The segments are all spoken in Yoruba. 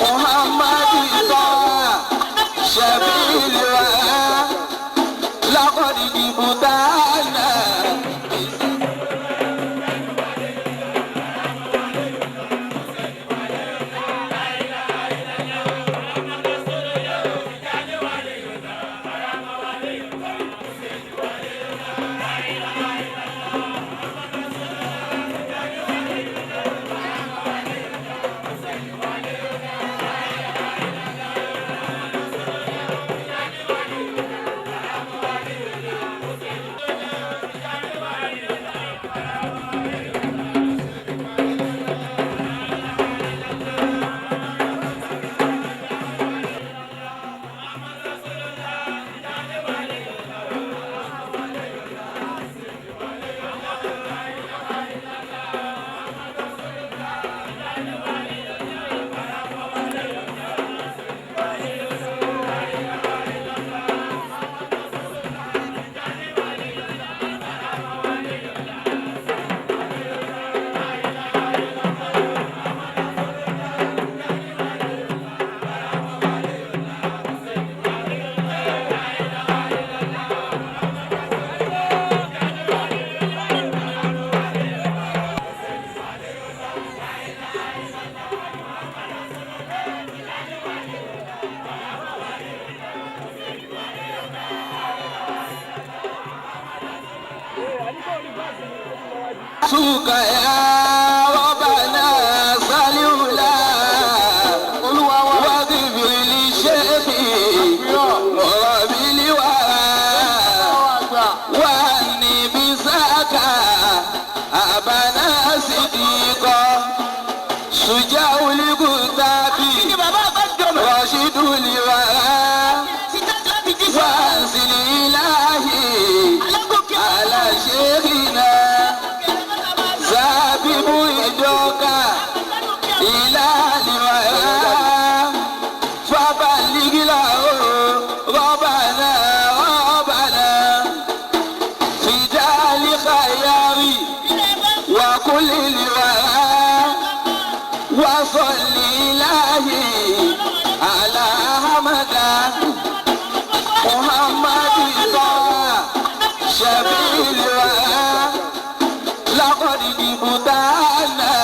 محمد طه شفيع الورى لقد جبتنا. سوق يا ربنا صلولا واغفر لشيخي وربي لورا واني بساكا أبانا صديقا شجاع الكتاب رشيد الورى وانزل إلهي على شيخنا زابب إدوكا إلى الورى فبلغ له ربنا ربنا في دار خياري وكل الورى وصل إلهي على أحمد محمد طه شفيع الورى لقد جبتنا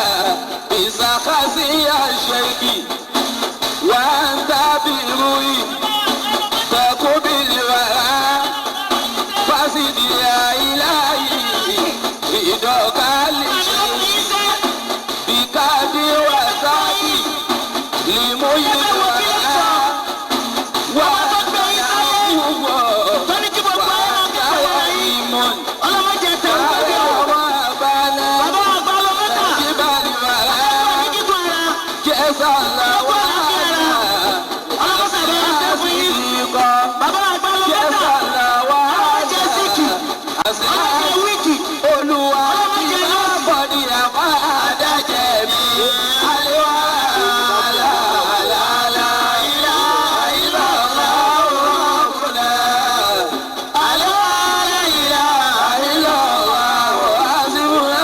بسخسي الشيخ وأنت بروي تقبل الورى فزد يا إلهي بدك الشيخ بكاد وسعدي لمي الورى Olúwa bọ́dí àbá àdájẹ́ mi. Àlewà àlàlà ìlà ìlà ọ̀rọ̀kùnà. Àlewà ìlà ìlà ọ̀rọ̀kùnà.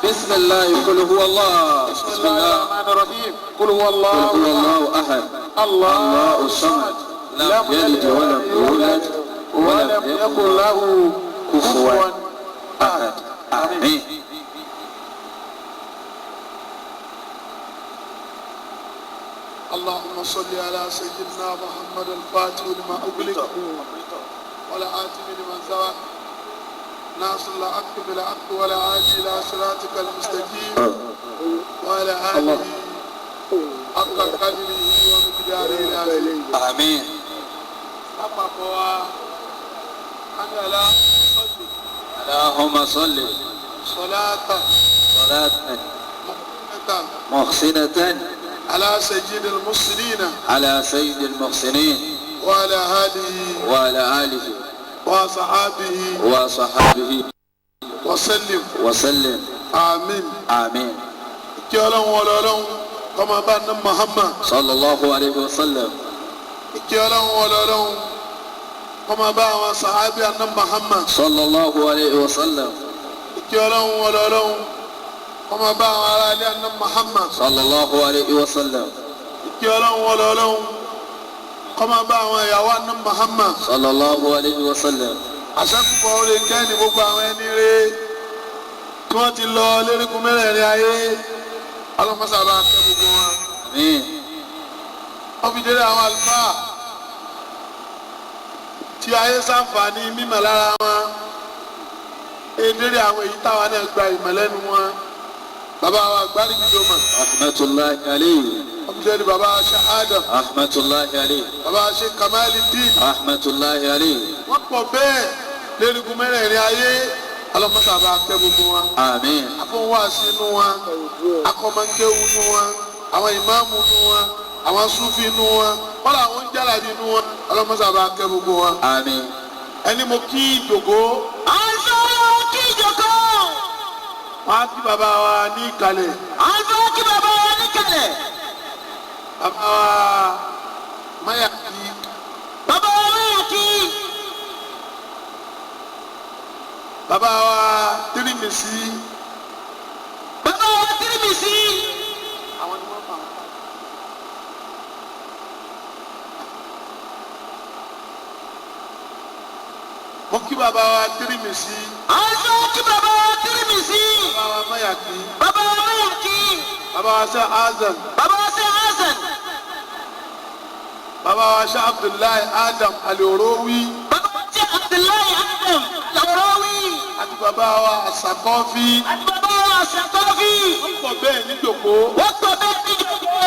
Bisimilahi kul huwa Allah. بسم الله الرحمن الرحيم قل هو الله قل هو الله أحد. الله الله الصمد. لم يلد ولم يولد ولم يكن له كفوا كفوا أحد. آمين. اللهم صل على سيدنا محمد الفاتح لما أغلق ولا آتم لمن سبق ناصر الحق بالحق ولا عادي إلى صراطك المستقيم وعلى آله حق قدره ومقداره العظيم. آمين. lápapọ̀ wa ánàlá sọ́lì اللهم صل sọ́láàtà صلاة mẹ́ta محسنة على سيد المرسلين على سيد المحسنين وعلى آله وعلى آله وصحابه وصحابه وسلم وسلم. آمين. آمين. Kí ọlọ́run wọlé ọlọ́run kọ́mọ bá ní Muhammad. صلى الله عليه وسلم. Kí ọlọ́run wọlé ọlọ́run kọ́mọ bá àwọn sàhábì àná Muhammad. صلى الله عليه وسلم. Kí ọlọ́run wọlé ọlọ́run Kọ́mọ bá àwọn ará ilé àná Muhammad. Sallallahu alayhi wa sallam. Ìkí ọlọ́run wọlé ọlọ́run. Kọ́mọ bá àwọn ìyàwó àná Muhammad. Sallallahu alayhi wa sallam. Àṣàkùkọ orí kẹ́ni gbogbo àwọn ẹni rẹ̀ tí wọ́n ti lọ lérìkún mẹ́rẹ̀ẹ̀rin ayé. Ọlọ́mọṣà bá kẹ́ gbogbo wọn. Àmín. Wọ́n fi délé àwọn àlùfáà tí ayé ṣàǹfààní mímọ̀ lára wọn. Edere àwọn èyí táwa náà gba ìmọ̀ lẹ́nu wọn. Bàbá wa Gbárígidoma. Rahmatullahi alayhi. Wọ́n fi délé bàbá Sheikh Adam. Rahmatullahi alayhi. Bàbá Sheikh Kamalidin. Rahmatullahi alayhi. Wọ́n pọ̀ bẹ́ẹ̀ lérìkún mẹ́rẹ̀ẹ̀rin ayé. Ọlọ́mọṣà bá kẹ́ gbogbo wọn. Àmín. Afọwọ́sí nu wọn, akọ́mọkéwu nu wọn, àwọn ìmáàmù nu wọn, àwọn súfì nu wọn, wọ́n làwọn jálàbí nu wọn. Ọlọ́mọṣà bá kẹ́ gbogbo wọn. Àmín. Ẹni mo kí ìjòkó, Àǹfààní kí ìjòkó. wọn á kí bàbá wa ní ìkàlẹ̀. Àǹfààní kí bàbá wa níkàlẹ̀. Bàbá wa máyà kí. Bàbá wa máyà kí. Bàbá wa Tírímìsì. Bàbá wa Tírímìsì. Àwọn ni wọ́n fà wọ́n. Mo kí bàbá wa Tírímìsì. Àǹfààní kí bàbá wa Tírímìsì. Bàbá wa máyà kí. Bàbá wa máyà kí. Bàbá wa sẹ́ Azan. Bàbá wa sẹ́ Hasan. Bàbá wa sẹ́ Abdullahi Adam Alorowi. Bàbá wa sẹ́ Abdullahi Adam Alorowi. Àti bàbá wa Asakọ́fí. Àti bàbá wa Asakọ́fí. Wọ́n pọ̀ bẹ́ẹ̀ níjòkó. Wọ́n pọ̀ bẹ́ẹ̀ níjòkó.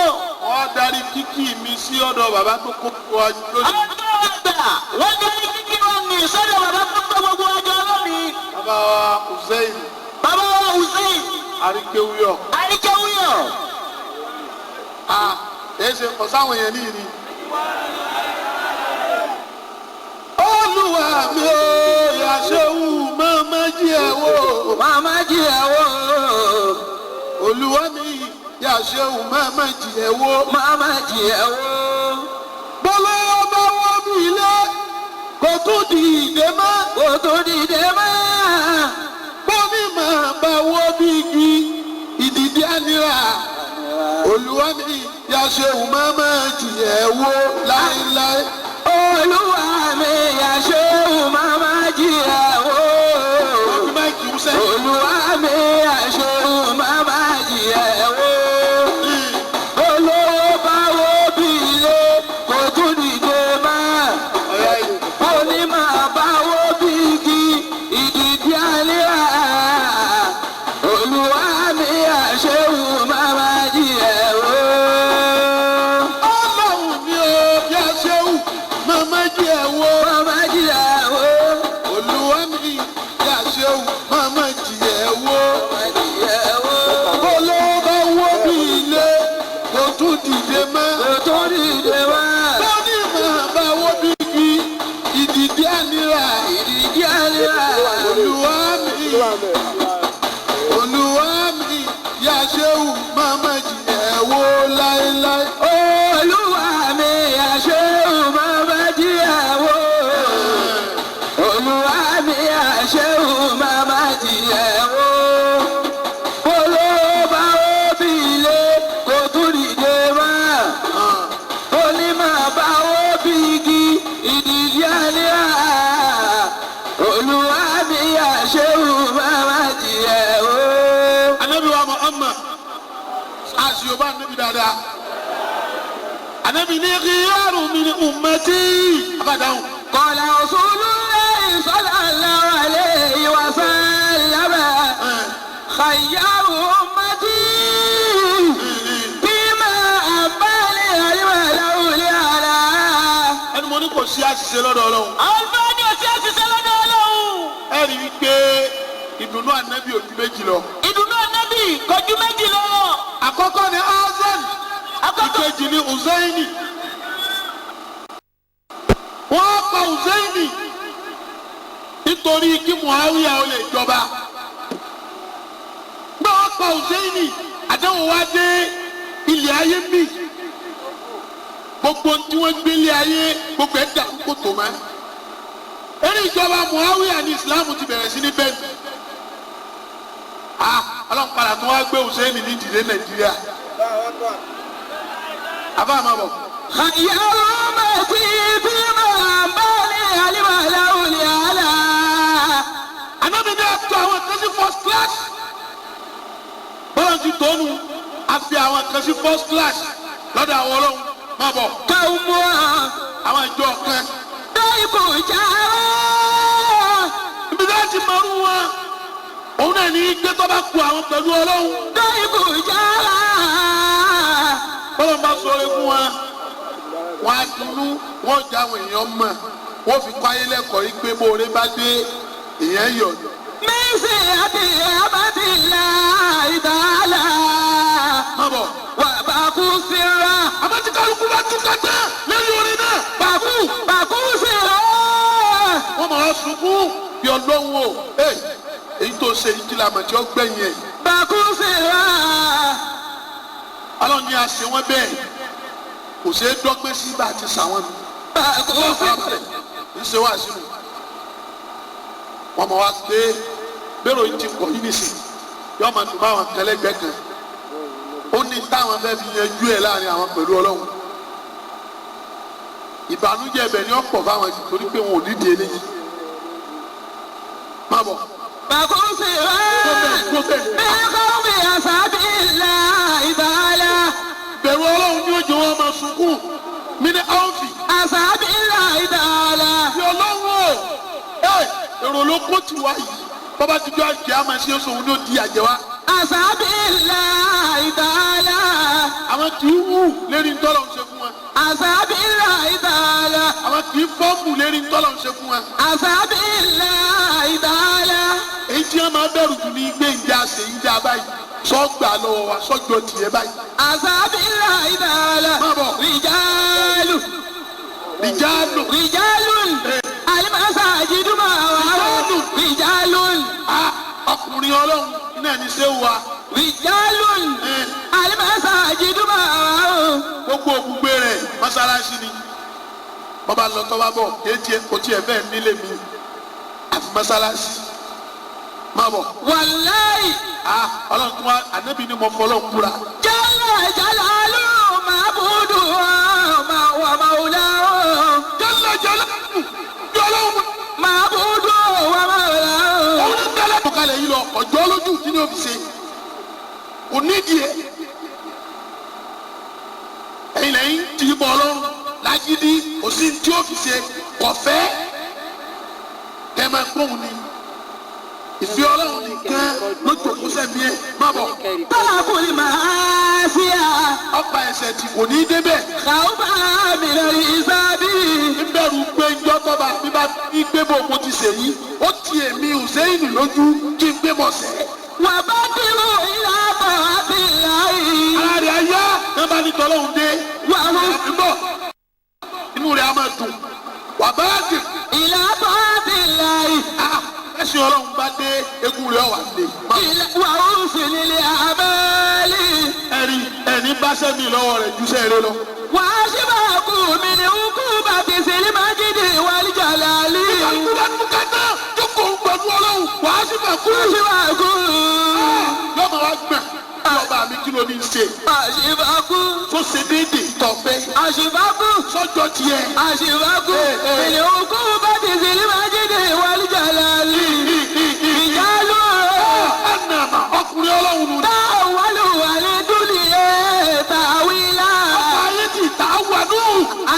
Wọ́n darí kíkì mi sí ọ̀dọ̀ bàbá tó kó wa lónìí. Àwọn tó wà gbà wọ́n darí kíkì wọn ní sọ́dọ̀ bàbá tó kó gbogbo ọjọ́ lónìí. Bàbá wa Hussein Bàbá wa Hussein Arikewuyọ. Arikewuyọ. A èyí ṣe kọ̀ sáwọn èèyàn níyì ni. Olúwa mi ò yàṣẹ́wù máma jí ẹ̀ wò. Màmá jí ẹ̀ wò. Olúwa mi yàṣẹ́wù máma jí ẹ̀ wò. Màmá jí ẹ̀ wò. Bọ́lá bá wọ́n mi lé kò tún dìde mọ́. Kò tún dìde mọ́. Bọ́mí máa bá wọ́ bí igi ìdìdí ànírà. Olúwa mi yàṣẹ́wù máma jí ẹ̀ wò láéláé. Olúwa mi yàṣẹ́wù màmá jí ẹ̀ wò. Wọ́n fi máìkì ń sẹ́yìn. Olúwa mi yàṣẹ́wù màmá jí ẹ̀ wò. Olówó bá wó bí ilé kò tún dìde mọ́. Ọ̀yá yìí. Onímọ̀ bá wó bí igi ìdìdí àlíyà. Olúwa mi yàṣẹ́wù màmá jí ẹ̀ wò. Ọlọ́run mi ò yàṣẹ́wù máma jí ẹ̀ wò. Màmá jí ẹ̀ wò. Olúwa mi yàṣẹ́wù máma jí ẹ̀ wò. Màmá jí ẹ̀ wò. Bọ́lá bá wọ́ bí ilé kò tún dìde mọ́. Kò tún dìde mọ́. Bọ́ní máa bá wọ́ bí igi ìdìdí ànírà. Ìdìdí àlíyà. Olúwa mi, Olúwa mi yàṣẹ́wù máma jí ẹ̀ wò láéláé. Olúwa mi àṣẹ́wù màmá jí ẹ̀ wò. Olúwa mi àṣẹ́wù màmá jí ẹ̀ wò. Olówó bá ó bí ilé kò tún dìde mọ́. Onímọ̀ bá ó bí igi ìdìdí àlíyà. Olúwa mi àṣẹ́wù màmá jí ẹ̀ wò. Anabi wa Muhammad asi o ba anabi dada anabi ni khiyaru min ummati abadahu. قال رسول الله صلى الله عليه وسلم خير أمتي فيما أنبالي ولو على Ẹni mo ní kò sí àṣìṣe lọ́dọ̀ Ọlọ́run. Àǹfààní òsì àṣìṣe lọ́dọ̀ Ọlọ́run. Ẹ rí i pé ìdùnnú anabi ò ju méjì lọ. Ìdùnnú Ànábì kọjú méjì lọ. Àkọ́kọ́ ni Hasan, Àkọ́kọ́ ìkejì ni Uzaini. Wọ́n pa Uzaini nítorí kí Muawiya ó lè jọba. Gbọ́ wọ́n pa Uzaini, àdéhùn wá dé ilẹ̀ ayé mì. Gbogbo tí wọ́n gbélé ayé gbogbo ẹ̀ dàrú kòtò mọ́. Eré ìjọba Muawiya ní Ìsìlámù ti bẹ̀rẹ̀ sí ní bẹ́ẹ̀. Ọlọ́run padà tó wá gbé Hussein ní ìdílé Nàìjíríà. Àbá máa bọ̀. خير أمتي فيما أنباني الملأ الأعلى. Ànábì ní àtọ àwọn kan sí first class. Bọ́lá ti tóónù a fi àwọn kan sí first class lọ́dọ̀ àwọn ọlọ́run máa bọ̀. قوم Àwọn ìjọ kan. ضيق جارا. Ibi náà ti mọ̀rú wọn. Òun náà ní gbé tó bá ku àwọn pẹ̀lú ọlọ́run. ضيق جارا. Bọ́lá bá sọ̀rọ̀ fún wa. Wọ́n á dunnú, wọ́n já àwọn èèyàn mọ̀. Wọ́n fi kọ́ ayé lẹ́kọ̀ọ́ yìí pé bóore bá dé èèyàn yọ̀ ni. من سيئة أمة الله تعالى. Má bọ̀. وباقوا سرا. Àmọ́ tí kálukú bá túká tán lẹ́yìn orin náà. باقوا باقوا سرا. Wọ́n máa sunkún bí ọlọ́run o. Ee, èyí tó ṣe yìí kí la mọ̀ tí ó gbẹ̀yìn ẹ̀. باقوا سرا. Ọlọ́run ní a ṣe wọ́n bẹ́ẹ̀. Kò ṣeé dọ́gbé sí bá a ti ṣàwọn nù. باقوا سرا. Ń ṣe wá sínú. Wọ́n máa wá pé bẹ́ẹ̀rù yìí ti pọ̀ yìí nìsín. Yọ́ máa dùn báwọn kẹlẹ́gbẹ́ kan. Ó ní táwọn fẹ́ fi yanjú ẹ̀ láàrin àwọn pẹ̀lú ọlọ́run. Ìbànújẹ́ ẹbẹ̀ ni ó pọ̀ fáwọn jù torí pé wọn ò nídìí eléyìí. Má bọ̀. باقوا سرا. Kó bẹ́ẹ̀ kó bẹ́ẹ̀. من قوم أصحاب الله تعالى. Bẹ̀rù ọlọ́run ní òjò wọn máa sunkún. Mí ní áwọ̀fì. أصحاب الله تعالى. Bí ọlọ́run o. Ẹ èrò ló kó tiwa yìí. Bọ́bá ti jọ àjẹ́ àmọ́ ṣe é sọ òun ní ó di àjẹ́ wa. أصحاب الله تعالى. Àwọn kì í wù lérí ntọ́lọ̀ ń ṣe fún wọn. أصحاب الله تعالى. Àwọn kì í fọ́ọ̀mù lérí ntọ́lọ̀ ń ṣe fún wọn. أصحاب الله تعالى. Èyí tí wọ́n máa bẹ̀rù jù ní gbé ìjà ṣe ìjà báyìí. Sọ́gbà lọ́wọ́ wa sọ́jọ́ tiẹ̀ báyìí. أصحاب الله تعالى. Má bọ̀. رجال Ìjà lò. رجال المساجد مأواهم. رجال A ọkùnrin ọlọ́run iná ní ṣé wa. رجال المساجد مأواهم. Gbogbo ògùngbé rẹ̀ mọ́sálásí ni. Bọ́ba lọ tọ́ bá bọ̀ kìí tiẹ̀ kò tiẹ̀ bẹ́ẹ̀ nílé mi. Àfi mọ́sálásí. Má bọ̀. والله A ọlọ́run tún wá ànábì ni mo fọlọ́ kúra. جل جلاله معبودهم ومولاهم. Jalla jalaluhu bí ọlọ́run معبودهم ومولاهم. òun ní tẹ́lẹ̀ tó kalẹ̀ yìí lọ ọjọ́ lójú kí ni o fi ṣe kò nídìí ẹ̀ ẹ̀yin lẹ́yìn tí bọ̀ ọlọ́run lágídí kò sí tí o fi ṣe kọ̀fẹ́ kẹ́ máa gbóhùn ni ìfẹ́ ọlọ́run nìkan ló jòkó sẹ́mi ẹ̀ má bọ̀ تركوا المعاصي ọ̀pá ẹsẹ̀ tí kò ní í débẹ̀ خوفا من الحساب. nbẹ̀rù pé njọ́ tọ́ba bí bá gbé bò mo ti ṣèyí ó ti èmi Hùsẹ́ìnì lójú kí n gbé mọ̀ sẹ́. وبدروا إلى طاعة الله. Ara rẹ̀ ayá náà bá ní tọ́lọ́hún dé. وهم Bọ̀ inú rẹ̀ á máa dùn. Wà bá dì إلى طاعة الله. á ẹ̀sìn ọlọ́run bá dé egun rẹ̀ wà lè. وحسن الأعمال. Ẹ̀rí ẹ̀ní bá sẹ́mi lọ́wọ́ rẹ̀ ju sẹ́ẹ̀rẹ́ lọ. وأشفاقوا من عقوبة ذي المجد والجلال. Ìgbàlùkù bùkátà jókòó pẹ̀lú ọlọ́run wàá sì fẹ́ kú. أشفاقوا Yọ̀mọ̀ wá gbọ̀n. Yọ̀bà mi kí ló ní í ṣe? أشفاقوا Tó ṣe déédéé tọ̀fẹ́. أشفاقوا Sọ́jọ́ tiẹ̀. أشفاقوا من عقوبة ذي المجد والجلال. رجال Ẹnàmà ọkùnrin ọlọ́run nù. تأولوا الدنيا تأويلا. Ọkọ̀ ayé ti tà á wà nù.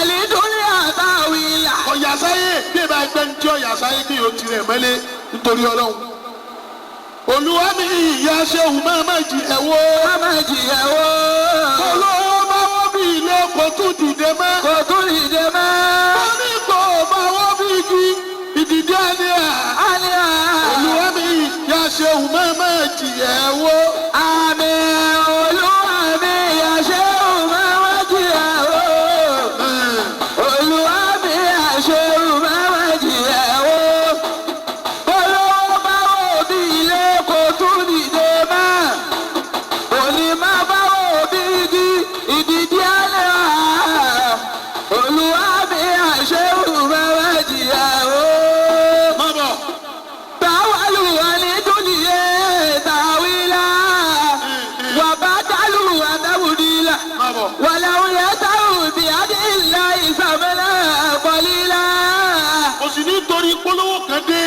الدنيا تأويلا. Ọ̀yà sáyé bí ẹ bá gbẹ́ ní tí ọ̀yà sáyé kí yóò tirẹ̀ mẹ́lẹ́ nítorí ọlọ́run. Olúwa mi ìyá ṣéwù máa má jì ẹ̀wọ́. Má jìyà wó. Olówó bá wọ́n bí ilé kò tún dìde mọ́. Kò tún dìde mọ́. Wọ́n ní kò bá wọ́n bí igi ìdìde ẹni à. Àlìyá. Olúwa mi ìyá ṣéwù máa má jì ẹ̀wọ́. Àmì Olúwa mi ìyá ṣéwù máa má jìyà wó. Olúwa mi ìyá ṣéwù máa má jìyà wó. Olówó bá wò bí ilé kò tún dìde mọ́. Òní má bá wò bí. bọ̀. ولو يسعوا بيد الله ثمنا قليلا. Kò sì ní torí polówó kan dé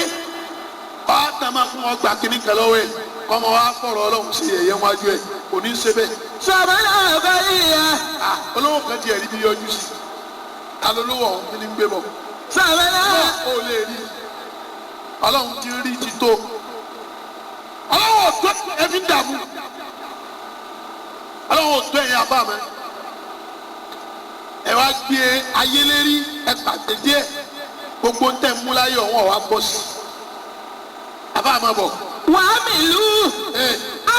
wàá tàn máa fún ọgbà kínní kan lọ́wọ́ ẹ̀ kọ́mọ wa fọ̀rọ̀ ọlọ́run sí ẹ̀yẹ wájú ẹ̀ kò ní í ṣe bẹ́ẹ̀. ثمنا قليلا. Ah, olówó kan tiẹ̀ rí bí yọjú sí ta ló lówó ọ̀hún kí ni ń gbé bọ̀. ثمنا. Ó lè rí ọlọ́run ti rí ti tó ọlọ́run ò tó ẹbí ń dààmú ọlọ́run ò tó ẹ̀yìn àbá mi ẹ wá gbé ayé lérí ẹ pàṣẹ díẹ̀ gbogbo ń tẹ̀ mú láyé ọ̀hún ọ̀wá bọ́ sí àbá mi bọ̀. وعملوا Ẹ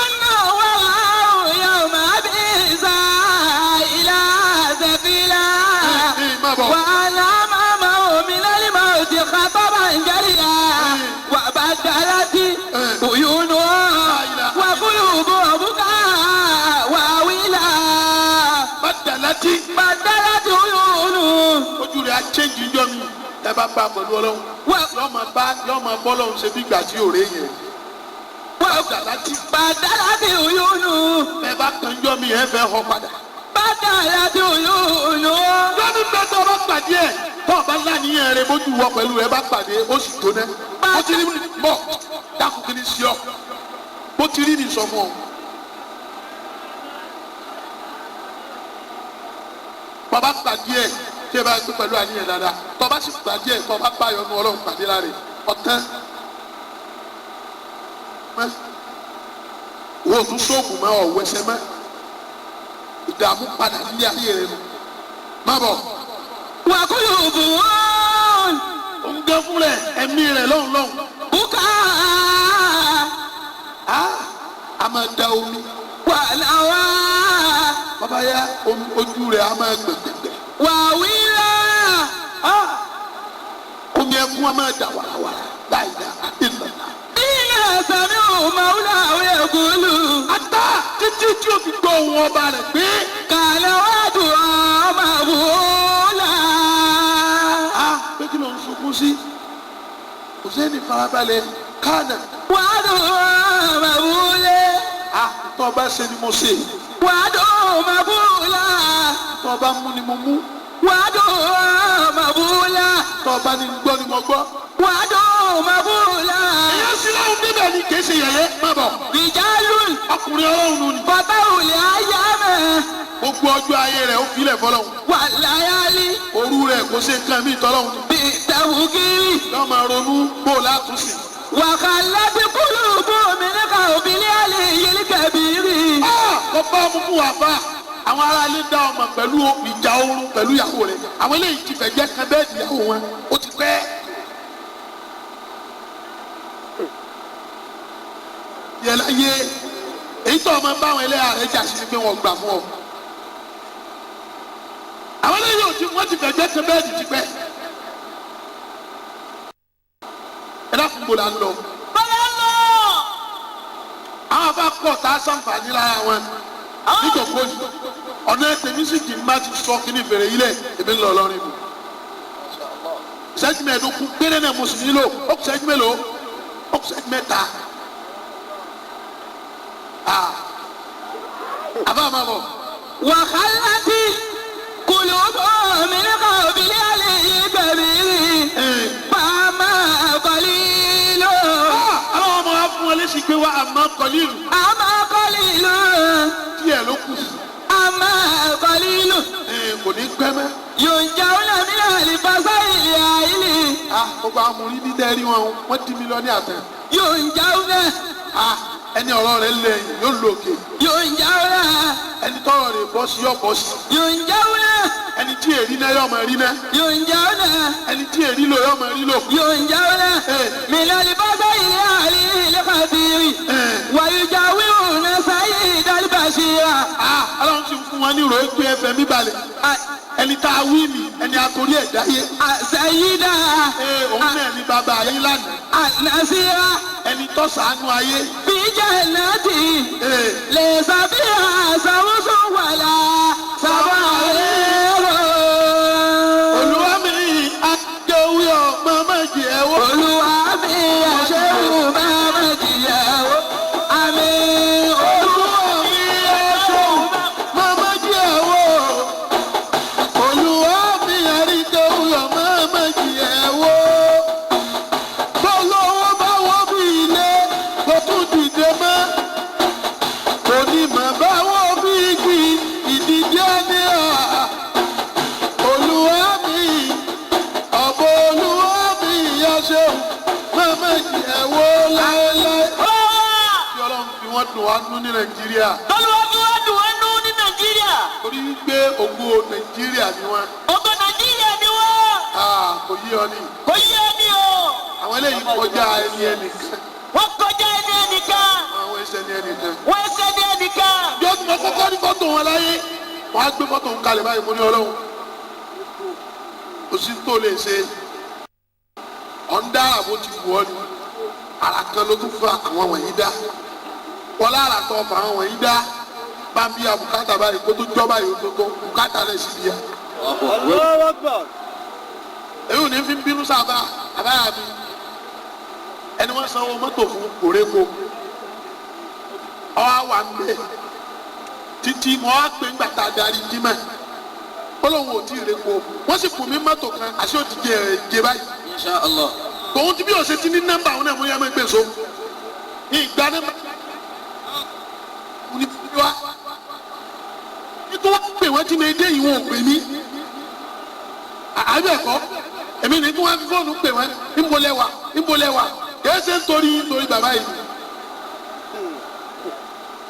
أن وراه يوم بئس إلى سبيلا. ẹ má bọ̀. وأنا أمامه من الموت خطبا جريا وبدلت عيونه وقلوبه بكاء وويلا. Bàdàlátì. بدلت عيونه. Ojú rẹ̀ á chẹ́ǹjì jọ mi ẹ bá bá a pẹ̀lú ọlọ́run yọ́ọ́ máa bá yọ́ọ́ máa bọ́ lọ́run ṣe bí ìgbà tí òré yẹn. Bàdàlátì. بدلت عيونه. Ẹ bá kan jọ mi ẹ fẹ́ họ padà. بدلت عيونه. Lọ́dún bẹ́ẹ̀ tó o bá pàdé ẹ̀ tó o bá láníyàn rẹ bójú wọ pẹ̀lú rẹ bá pàdé ó sì jóná. Bó ti rí bọ̀ dákun kí ni sí ọ. Bó ti rí ni sọ fún ọ. Bàbá pàdé ẹ̀ tí ẹ bá gbé pẹ̀lú àníyàn dáadáa. Tó o bá sì pàdé ẹ̀ tó o bá bá yọnu ọlọ́run pàdé láre ọ̀tán. Wo tún sóògùn mọ́ ọ̀wẹ́sẹ̀ mọ́. Ìdààmú padà nílé ayé rẹ nù. Má bọ̀. وقلوبهم Òun gán fún rẹ ẹ̀mí rẹ lọ́hùn lọ́hùn. بكاء. Á a máa da omi. ولوى. Bàbá yá ojú rẹ a máa gbẹgbẹgbẹ. وويلا. Omi ẹkún a máa da wàràwàrà láìda ìlànà. إلى سمعوا مولاه يقول. Ata títí tí o fi gbọ́ ohùn ọba rẹ̀ pé كان وعدها مفعولا. a pé kí ló ń sunkún sí. Kò sẹ́ni farabalẹ̀ kánà. وعدها مفعولا. A tọ́ ọba ṣe ni mo ṣe. وعدها مفعولا. Tọ́ ọba mú ni mo mú. وعدها مفعولا. Tọ́ ọba ni gbọ́ ni mo gbọ́. وعدها مفعولا. Èyí sí láwọn bíbẹ̀ ni kì í ṣe yẹ̀yẹ́ má bọ̀. رجال Ọkùnrin ọlọ́run nù ni. فتوا الأيام. Gbogbo ọjọ́ ayé rẹ̀ ó filẹ̀ fọlọ́run. والليالي. Òru rẹ̀ kò ṣe nǹkan mí tọ́lọ́run ni. بالتوكيل. Yọ́ máa ronú bó o látúnṣe. وخلت قلوبهم من خوف العلي الكبير. Kọ́ bá mú fún wa bá àwọn ará ilé dá ọmọ pẹ̀lú ìjà oorun pẹ̀lú ìyàwó rẹ̀. Àwọn eléyìí ti fẹ́ jẹ́ kan bẹ́ẹ̀ ìyàwó wọn. Ó ti pẹ́. Yẹ láyé èyí tó ọmọ báwọn ẹlẹ́yà rẹ̀ jà sí ni pé wọ́n gbà fún ọ. Àwọn eléyìí ò ti wọ́n ti fẹ́ jẹ́ kan bẹ́ẹ̀ ti pẹ́. Ẹ dákun bò la ń lọ. Bọ́lá lọ. Àwọn afa pọ̀ tá a sànfàní lára wọn nítòkó yìí ọ̀nà tèmi sì kì í má ti sọ kí ní fèrè yìí lẹ̀ èmi ń lọ lọ́rin mu. Ìṣẹ́jú mẹ́ẹ̀ẹ́dógún péré náà mo sì nílò ó kù ìṣẹ́jú mélòó ó kù ìṣẹ́jú mẹ́ta. Àbá máa bọ̀. وخلت قلوبهم من خوف العلي الكبير. فأما قليل. Àwọn ọmọ wa fún wọn léṣe pé wá àmọ́ kọ́lílù أما قليل. díẹ̀ ló kù. أما قليل. Kò ní pẹ́ mẹ́. ينجون من الفزع العائل. Gbogbo àwọn ọmọ orí dídẹ́ rí wọn wọ́n di mílíọ̀nù àtẹ. ينجون. Ẹni ọ̀rọ̀ rẹ̀ lẹ́yìn yóò lò òkè. ينجون. Ẹni tọ́rọ̀ rẹ̀ bọ́ sí yọ̀ bọ́ sí. ينجون. Ẹni tí èrí náà yọ̀ máa rí náà. ينجون. Ẹni tí èrí lò yọ̀ máa rí lò. ينجون من الفزع العلي الخبير. ويجاورون سيد البشير. Ọlọ́run ti fún wọn ní ìròyìn pé ẹfẹ̀ mi balẹ̀. Ẹni tá a wí mi ẹni àtòrí ẹ̀ dáyé. سيدا. Òun náà ni bàbá ayé lánàá. النصير. Ẹni tó ṣàánú ayé. في جنته ليس فيها سوس ولا سوائر. Olúwa mi àjọwé ọmọ méjì ẹ̀wọ́. Olúwa mi àṣẹ́wò máa má jìyàwó. Àmín. Olúwa mi àjọwé ọmọ méjì ẹ̀wọ́. dùn wá nú ní Nàìjíríà. Tọ́lúwa fi wá dùn wá nú ní Nàìjíríà. Torí wípé ògo Nàìjíríà ni wọ́n. Ògo Nàìjíríà ni wọ́n. Kò yí ọ ní. Kò yí ọ ní o. Àwọn eléyìí kọjá ẹni ẹnìkan. Wọ́n kọjá ẹni ẹnìkan. Àwọn ẹsẹ̀ ní ẹnìkan. Wọ́n ẹsẹ̀ ní ẹnìkan. Bí ó ti mọ kọ́kọ́ ní fọ́tò wọn láyé, wọ́n á gbé fọ́tò ń kalẹ̀ báyìí mo ní Ọlọ́run. Kò sí tó lè ṣe. Ọ̀n dá àbò ti wù ọ́ ni. Àrà kan ló tún fa àwọn wọ̀nyí dá. Wọ́n lára tó fa àwọn wọ̀nyí dá. Bá ń bí abùkátà báyìí kó tó jọ́ báyìí ó tó tó bùkátà rẹ̀ sì bíyà. Allahu Akbar. Èyí ò ní fi bínú sábà àbáyà mi. Ẹni wọ́n sanwó mọ́tò fún kòréko. Ọwọ́ wà ń bẹ̀ títí mo wá pé ńgbà tá a darí jímẹ̀. Ó lóun ò tí ì réko. Wọ́n sì fún mi mọ́tò kan àṣé ò ti jẹ jẹ báyìí. Insha Allah. Tòun ti bí òṣè ti ní nọ́mbà òun náà mo yẹ mọ́ ẹgbẹ́ so. Ìgbà nọ́mbà ní wá. Nítorí wọ́n pè wọ́n tí mi dé yìí wọn ò pè mí. Àbí ẹ̀kọ́ èmi ní kí wọ́n fi fóònù pè wọ́n níbo lẹ wà níbo lẹ wà kìí ṣe nítorí nítorí bàbá yìí.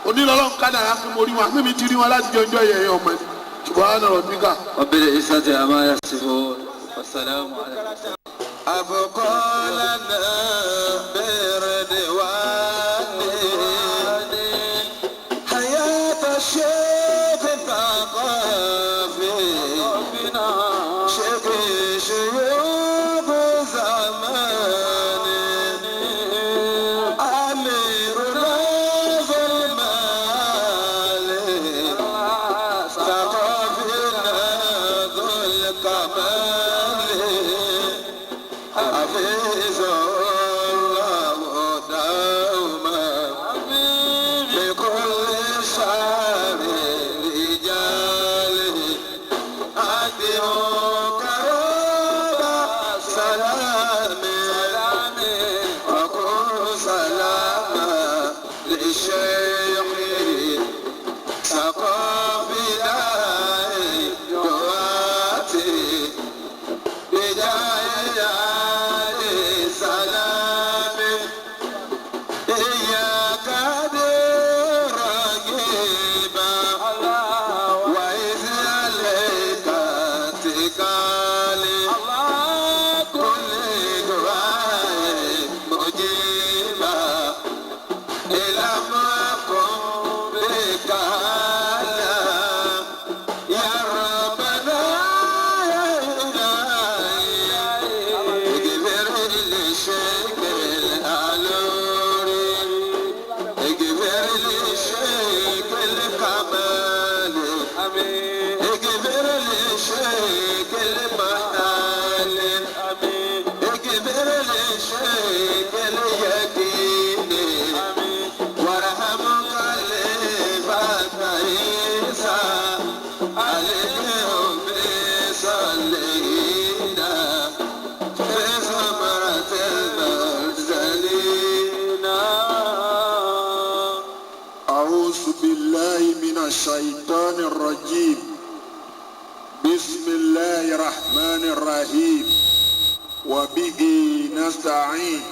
Onílọ́lọ́ ń kádàrá fún mo rí wọn àmì mi ti rí wọn láti jọ ọjọ́ yẹn ọmọ ni. Subhana rabbika. Rabbil izzati amma yasifun. Wassalamu ala al-mursalin. أبقى لنا بردوان حياة الشيخ الثقافي شيخ شيوخ زمان أميرنا ذو المال ثقافنا ذو الكمال حفظ الله دوما بكل شعر رجاله أدعو كرب سلام وقل سلاما للشيخ ثقافي دعاتي بجاه سلام إياك رقيبا وإذ عليك اتكالي كل دعاء مجيبا إلى ما قم بك يا ربنا يا إلهي اغفر للشيخ العلوري اغفر للشيخ الكمال اغفر للشيخ المحال اغفر للشيخ اليقين وارحم خليفة عيسى عليهم بصلينا في زمرة المرسلين. أعوذ بالله من الشيطان الرجيم. بسم الله الرحمن الرحيم وبه نستعين.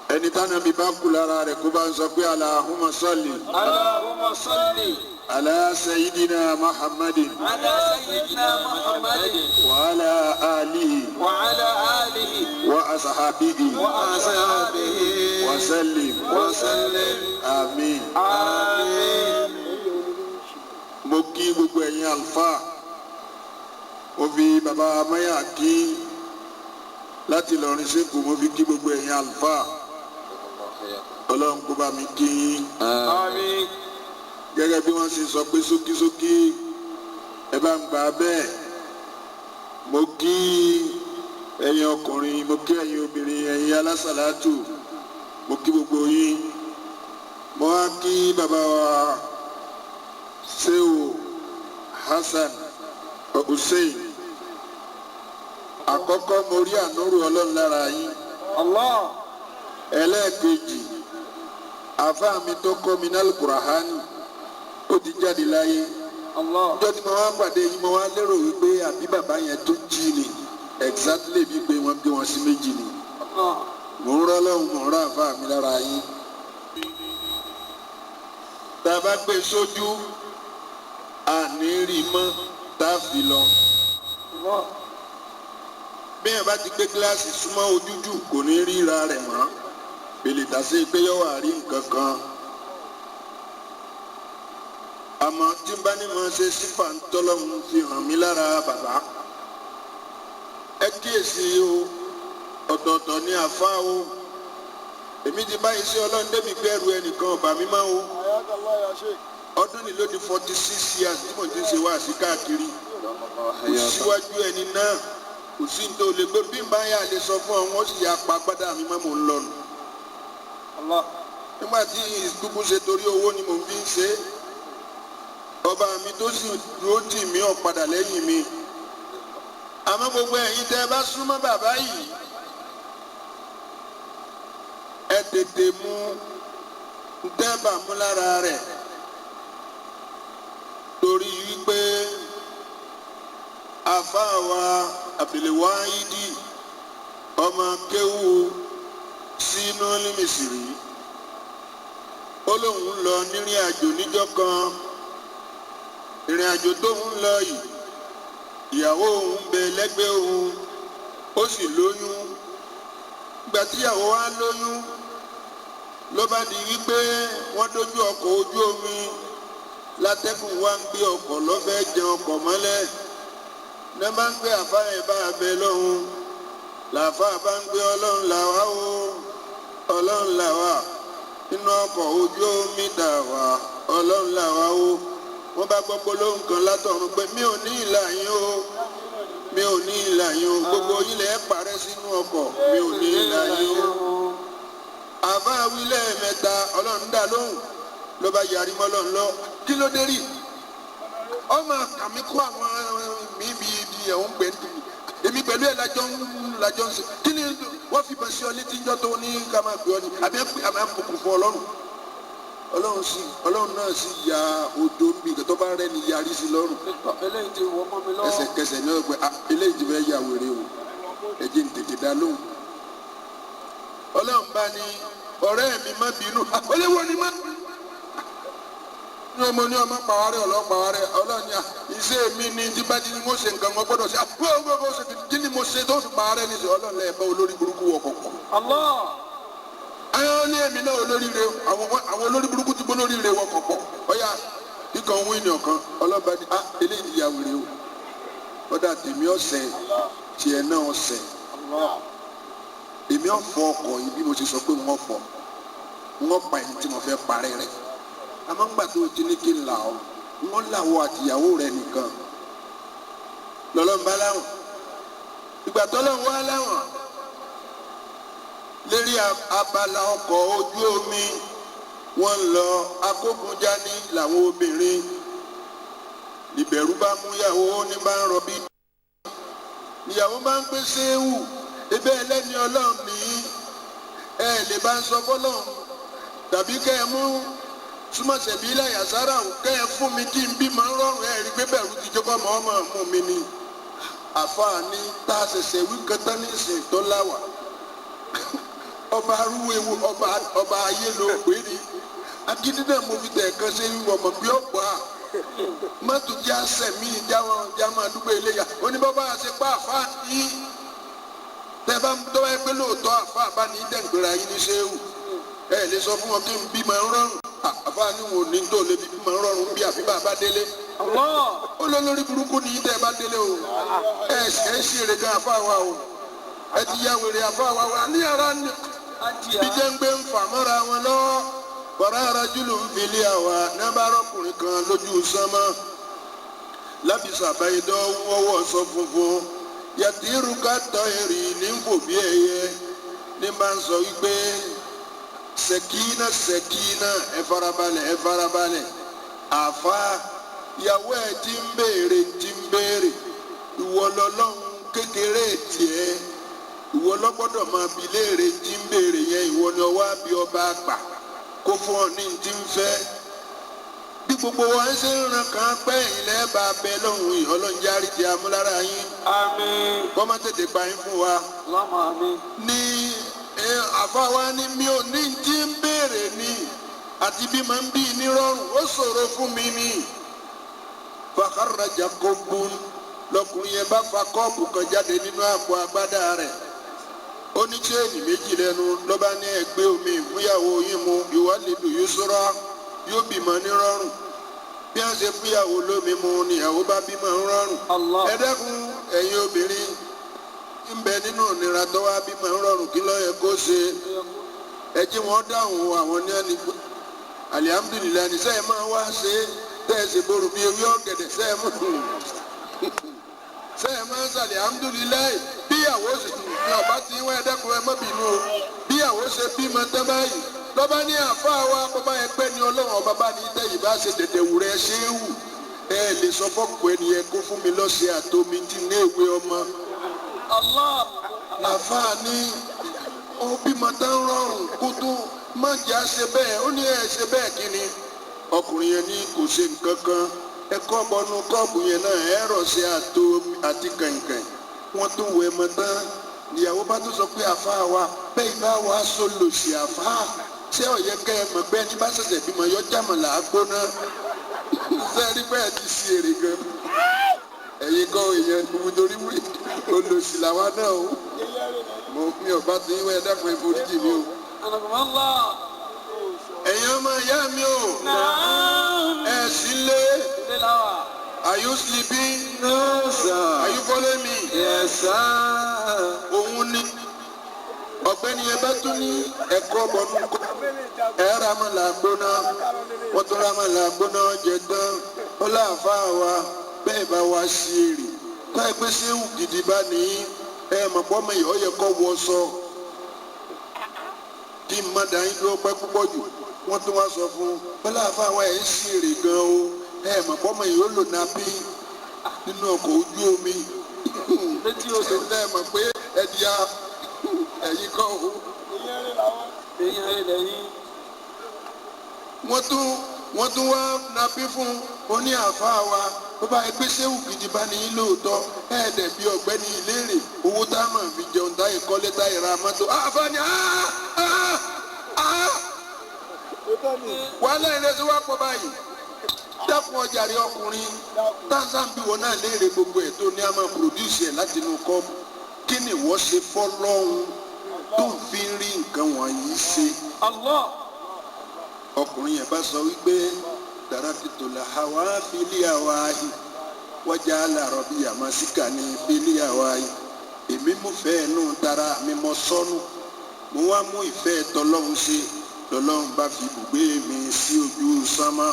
Ẹni tánà mi bá kú lára rẹ̀ kó bá ń sọ pé Allahumma salli اللهم صل ala sayyidina Muhammadin على سيدنا محمد wa ala alihi وعلى آله wa ashabihi وأصحابه wa sallim. وسلم. Àmín. آمين. Mo kí gbogbo ẹ̀yin àlùfáà, mo fi bàbá amáyà kí láti Ìlọrin sẹ́kù, mo fi kí gbogbo ẹ̀yin àlùfáà. Ọlọ́run kó bá mi kí yín. آمين. Gẹ́gẹ́ bí wọ́n ṣe sọ pé ṣókíṣókí ẹ bá ń gbà bẹ́ẹ̀, mo kí ẹ̀yin ọkùnrin, mo kí ẹ̀yin obìnrin, ẹ̀yin alásàlátù, mo kí gbogbo yín. Mo wá kí bàbá wa Sehu Hasan Hussein. Àkọ́kọ́, mo rí ànúrù Ọlọ́run lára yín. الله. Ẹlẹ́ẹ̀kejì, àfáà mi tó kọ́ mi ní Al-Qur'ani ó ti jáde láyé. الله. Ọjọ́ tí mo wá pàdé yín, mo wá lérò wípé àbí bàbá yẹn tó jí ni, exactly bí pé wọ́n gbé wọn sí méjì ni. الله. Mò ń rọ́ lọ́hùn, mò ń rà àfáà mi lára yín. Tá a bá gbé sójú, àní rí mọ́ tá a fi lọ. Allah. Bí ẹ bá ti gbé gíláàsì súnmọ́ ojú jù, kò ní ríra rẹ̀ mọ́. Bèlè tàṣe pé yọ wà rí nǹkan kan. Àmọ́ tí n bá ní mo ṣe sífà ń tọ́lọ́hún fi hàn mí lára bàbá. Ẹ kíyèsí o, ọ̀tọ̀ọ̀tọ̀ ni àfa o. Èmi ti bá iṣẹ́ Ọlọ́run débi pé ẹrù ẹnìkan ọ̀bà mi máa o. حياك الله يا شيخ. Ọdún ni ló di 46 years tí mo ti ń ṣe wáàsí káàkiri. Kò síwájú ẹni náà, kò sí ní tó lè gbé bí n bá yà lè sọ fún ọ, wọ́n sì yà pa gbádà mi mọ́, mò ń lọ nù. Allah. Nígbà tí ìdúkú ṣe torí owó ni mò ń fi ń ṣe é, ọba mi tó sì dúró tì mí ọ̀padà lẹ́yìn mi. Àmọ́ gbogbo ẹ̀yin tẹ́ ẹ bá súnmọ́ bàbá yìí, ẹ tètè mú tẹ́ bà mú lára rẹ̀, torí wípé àfáà wa Abdulwahidi ọmọ kéwu sínú límìsìrì, ó lóun lọ nírìn àjò níjọ́ kan. Ìrìn àjò tóun lọ yìí, ìyàwó òun bẹ lẹ́gbẹ̀ẹ́ òun, ó sì lóyún. Ìgbà tíyàwó wa lóyún, ló bá di wípé wọ́n dójú ọkọ̀ ojú omi, látẹ́kùn wa ń gbé ọkọ̀ lọ́fẹ̀ẹ́ jẹun ọkọ̀ mọ́lẹ̀. Ní bá ń gbé àfáà ẹ̀ bá abẹ lọ́hùn, làfáà bá ń gbé, "Ọlọ́run làwá o, Ọlọ́run làwá nínú ọkọ̀ ojú omi dà wá, Ọlọ́run làwá o." Wọ́n bá gbọ́ gbólóhùn kan látọ̀run pé, "Mi ò ní ìlà yín o, mi ò ní ìlà yín o. Gbogbo ilẹ̀ parẹ́ sínú ọkọ̀, mi ò ní ìlà yín o." Àbá wí lẹ́ẹ̀mẹ́ta, Ọlọ́run dá lóhùn. Ló bá yarí mọ́ Ọlọ́run lọ. Kí ló dé rí ọmọ kàmí kó àwọn mi bí ibi ẹ̀hún pẹ̀ èmi pẹ̀lú ẹ̀ lájọ́ ń ṣe? Kí ni wọ́n fi bọ̀ sí ọ létí ńjọ́ tó ní ká máa pè ọ ní àbí àmì àbùkù fún Ọlọ́run? Ọlọ́run sì, Ọlọ́run náà sì ya odò ń bì tó bá rẹ́ ni yarí sí lọ́rùn. Eléyìí ti wọ́ mọ́ mi lọ́wọ́. Ẹsẹ̀kẹsẹ̀ ní ọgbẹ́, "Ah, eléyìí ti fẹ́ ya wèrè o, ẹ jẹ́ n tètè dá lóhùn." Ọlọ́run bá ní, "Ọ̀rẹ́ mi, má bínú." Olówó ni má ní ọmọ ní ọmọ pàwárẹ̀ ọlọ́pàwárẹ̀. Ọlọ́run ní à, iṣẹ́ mi ni tí bá ti ní mo ṣe nǹkan wọn gbọ́dọ̀ ṣe àwọn ṣe. Kí ni mo ṣe tó fi pàwárẹ̀ ní sè? Ọlọ́run lẹ́ẹ̀ bá olórí burúkú wọ kọ̀kọ̀. Allah. Ayọ̀ ní èmi náà olórí rẹ, àwọn olórí burúkú ti gbó lórí rẹ wọ kọ̀kọ̀. Ọ̀yà kíkan wíìnì ọ̀kan. Ọlọ́ba ní, "Ah, eléyìí ti ya wèrè o. Ọ̀dà tèmi ọ̀sẹ̀ tiẹ̀ náà ọ̀sẹ̀." Allah. Èmi ọ̀fọ̀ ọkọ̀ yìí bí mo ṣe sọ pé wọ́n fọ̀, wọ́n pa ẹni tí mo fẹ́ parẹ́ rẹ̀. Àmọ́ ńgbà tó o ti ní kí n là ọ́, wọ́n là wọ àtìyàwó rẹ̀ nìkan lọ́lọ́mbá láwọn. Ìgbà tọ́lọ́run wá láwọn lérí abala ọkọ̀ ojú omi, wọ́n ń lọ akógunjání làwọn obìnrin. Ìbẹ̀rù bá mú ìyàwó ní bá ń rọbí. Ìyàwó bá ń pè séwù ebe ẹlẹ́ni Ọlọ́run ní ẹ lè bá ń sọ fọlọ́run tàbí kẹ́ ẹ mú súnmọ́sẹ̀bí láyà sára ò, kẹ́ ẹ fún mi kí n bí máa ń rọrùn. Ẹ rí i pé bẹ̀rù ti jókòó mọ́ ọmọ mú mi ni. Àfààní tá a ṣẹ̀ṣẹ̀ wí kẹta ní ìsìn tó láwà, ọba arúwéwu, ọba ayé ló pè ní agídí náà. Mo fi tẹ̀ kan ṣe wíwọ̀ mọ̀ bí ọ̀pọ̀ à mọ́tò jẹ́ àṣẹ mi jáwọn jáwọn àdúgbò iléyà oníbàbá àṣepá. Àfààní tẹ bá ń tọ́ ẹ pé lóòótọ́ àfa bá ní dẹ́gbẹ̀rẹ̀ ayé ní sẹ́wù, ẹ lè sọ fún wọn kí n bímọ ń rọrùn. Àfa ní wọn ò ní tó lè fi bímọ ń rọrùn bí àfi bá a bá délé. Allah. Ó lọ lórí burúkú ní tẹ́ ẹ bá délé o. Ẹ ẹ ṣe èrè gan àfa wa o, ẹ ti ya wèrè àfa wa wa ní ara ní Ajia. bí jẹ́ ń gbé ń fà mọ́ra wọn lọ́wọ́. Wàrà ara jùlọ ń fili àwa nábàárọ̀kùnrin kan lójú sánmọ́ lábìsà àbáyédọ́ wọ́wọ́ sọ funfun yàtìrú ká tọ́ èrì ní fò bí ẹyẹ ní bá ń sọ wípé, "Sẹ̀kínà, sẹ̀kínà, ẹ farabalẹ̀, ẹ farabalẹ̀." Àfa ìyàwó ẹ̀ ti ń béèrè, ti ń béèrè. Ìwọ lọ́lọ́run kékeré tiẹ̀, ìwọ lọ́gbọ́dọ̀ máa bi léèrè tí ń béèrè yẹn. Ìwọ ni ọwọ́ àbí ọba àgbà kó fún ọ ní ti ń fẹ́. Bí gbogbo wa ń ṣe ń ran kan pẹ́ ilẹ̀ bá bẹ lọ́hùn yìí, Ọlọ́njárí ti amúlára yín. Àmín. Kọ́ má tètè pa yín fún wa. Allahumma àmín. Ní àfa wa ní mi ò ní tí ń béèrè ni. Àti bí máa ń bí nírọ̀rùn ó ṣòro fún mi ni. Fàkàràjà kò bùn lọkùnrin yẹn bá fa kọ́ọ̀pù kan jáde nínú àpò agbádá rẹ̀. Ó ní chéènì méjì lẹ́nu ló bá ní ẹgbẹ́ omi ìfúyàwó yín mu ìwádìí yusura yóò bímọ nírọ̀rùn. Bí wọ́n ṣe fúyàwó lómi mu níyàwó bá bímọ nírọ̀rùn. Allah. Ẹ dẹ́kun ẹ̀yin obìnrin ń bẹ nínú ìnira tó wá bímọ nírọ̀rùn kí ló yẹ kó ṣe? Ẹ jí wọn dáhùn àwọn ní ẹni alihamudulilayi ní sẹ́yìn máa wá ṣe tẹ́ ẹ ṣe borò bí ewé ọ̀gẹ̀dẹ̀ sẹ́yìn mú sẹ́yìn máa ń sàlẹ̀ alihamudulilayi bíyàwó sì ní ọba tí wọ́n ẹ dẹ́kun ẹ má bínú o bíyàwó ṣe bímọ tán báyìí lọ́ba ní àfa wa bàbá yẹn pẹ́ ni ọlọ́run ọba bá ní tẹ́yìn bá ṣe dẹ̀dẹ̀ wù rẹ ṣé é wù ẹ lè sọ fọ́ọ̀kù ẹni yẹn kó fún mi lọ́sẹ̀ àtomi tí ní èwe ọmọ Allah. àfa ní ó bímọ tán rọrùn kó tó má jẹ́ àṣẹ bẹ́ẹ̀ ó ní ẹ ṣe bẹ́ẹ̀ kí ni ọkùnrin yẹn ní kò ṣe nǹkan kan ẹ kọ́ bọnú kọ́ọ̀bù yẹn náà ẹ rọ̀ sí àtò àti kànkàn wọ́n tún wẹ̀ mọ́ tán ìyàwó bá tún sọ pé àfa wa bẹ́ẹ̀ bá wa sọ lòsì àfa ṣé ọ̀yẹ́ kẹ́ ẹ mọ̀ pé ẹni bá ṣẹ̀ṣẹ̀ bímọ yọ jàmọ̀lá gbóná sẹ́ẹ̀rí bẹ́ẹ̀ ti ṣe èrè gan ẹ̀yin kọ́ èèyàn nítorí olòṣì làwa náà o mo mi ò bá ti ń wẹ́ ẹ dákun ẹ foríjì mi o. Anakum Allah. Ẹ̀yin ọmọ ìyá mi o Naam. ẹ̀ sí lé. Ilé la wà. Are you sleeping? No, sir. Are you following me? Yes, sir. Òun ni ọ̀gbẹ́ni yẹn bá tún ní ẹ̀kọ́ bọ̀nú kọ́. Ẹ ramọ̀là gbóná, wọ́n tún ramọ̀là gbóná jẹ tán. Ó láàfáà wa bẹ́ẹ̀ bá wa ṣe èrè. Tó ẹ pé séwù gidi bá ní ẹ mọ̀ pọ́ mọ̀ yìí ó yẹ kọ́ wọ sọ. Kí n má dá yín dúró pẹ́ púpọ̀ jù. Wọ́n tún wá sọ fún un. Ó láàfáà wa ẹ̀ ń ṣe èrè gan o. Ẹ mọ̀ pọ́ mọ̀ yìí ó lò nàbí nínú ọkọ̀ ojú omi. Létí odò. Ṣé ẹ mọ̀ pé ẹ̀dìyà ẹ̀yin kọ́ o. Èyí rẹ̀ lẹ́yìn. Wọ́n tún wá nàbí fún oní àáfàá wa bó bá yẹ pé sẹ́wù gidi bá ní yín lóòótọ́ ẹ̀ẹ́dẹ̀ bí ọ̀gbẹ́ni ìléèrè owó tá a máa fi jẹun táyì kọ́lé táyì ra mọ́tò àáfàá ni wàhálà ìrẹsì wá pọ̀ báyìí dákun ọjà rí ọkùnrin táǹsà ń bí wọn náà léèrè gbogbo ẹ̀ tó ní a máa pòròdúsì ẹ̀ láti inú kọ́ọ̀bù kí ni ìwọ ṣe fọ́lọ́hún tó ń fi rí nǹkan wọ̀nyí ṣe Allah. ọkùnrin yẹn bá sọ wípé darakito la hawa fili awahi wájà alárọ̀bí àmásíkà ní fili awahi èmi mú fẹ́ ẹnu tara mi mọ sọ́nù mo wá mú ìfẹ́ tọlọ́hun ṣe lọ́lọ́hun bá fi ibùgbé mi sí ojú sánmà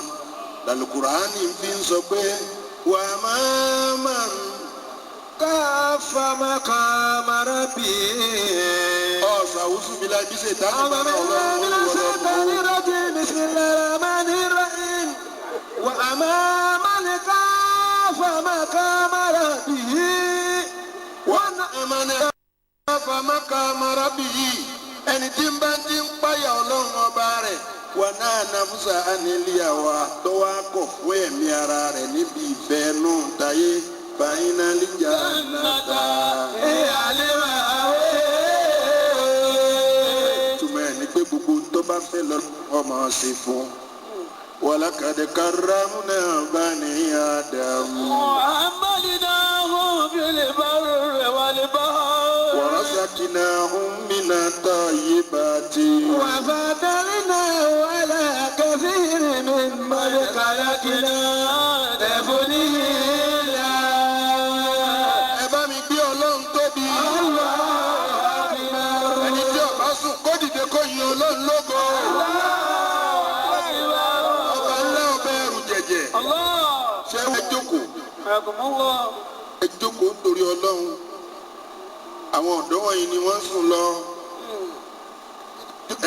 lálùkùránì fi ń sọ pé wà á máa máa ń Káfà maqama rabbi. ọ̀sà àwùsù mi la bí ṣètánì أعوذ bá náà بالله ọlọ́run من ó wọlé الشيطان ọmọ الرجيم بسم الله الرحمن الرحيم وأما من خاف مقام ربه wọ́n famaka marabiyi ẹni tí ń bá ti ń páyà ọlọ́run ọba rẹ̀ wà náà nàfúsà àníléàwá tó wá kọ̀ fún ẹ̀mí ara rẹ̀ níbi ìfẹ́ nù táyé fàyínà lìjà nàta. Túmọ̀ ẹ̀ ní pé gbogbo tó bá fẹ́ lọ ọmọ ṣe fún un. Wàlákàdé karamuna bani Ádámù. وحملناهم في البر والبحر ورزقناهم من الطيبات. وفضلناه على كثير ممن خلقنا تفضيلا. Ẹ bá mi gbé ọlọ́run tóbi. Ẹni tí ó bá sùn kó dìde kó yin ọlọ́run lógo. Ọba ńlá ọba ẹrù jẹ̀jẹ̀. Allah. Ṣé ẹ jókòó? Anakum Allah. Ẹ jókòó nítorí ọlọ́run. Àwọn ọ̀dọ́ wọ̀nyí ni wọ́n sùn lọ.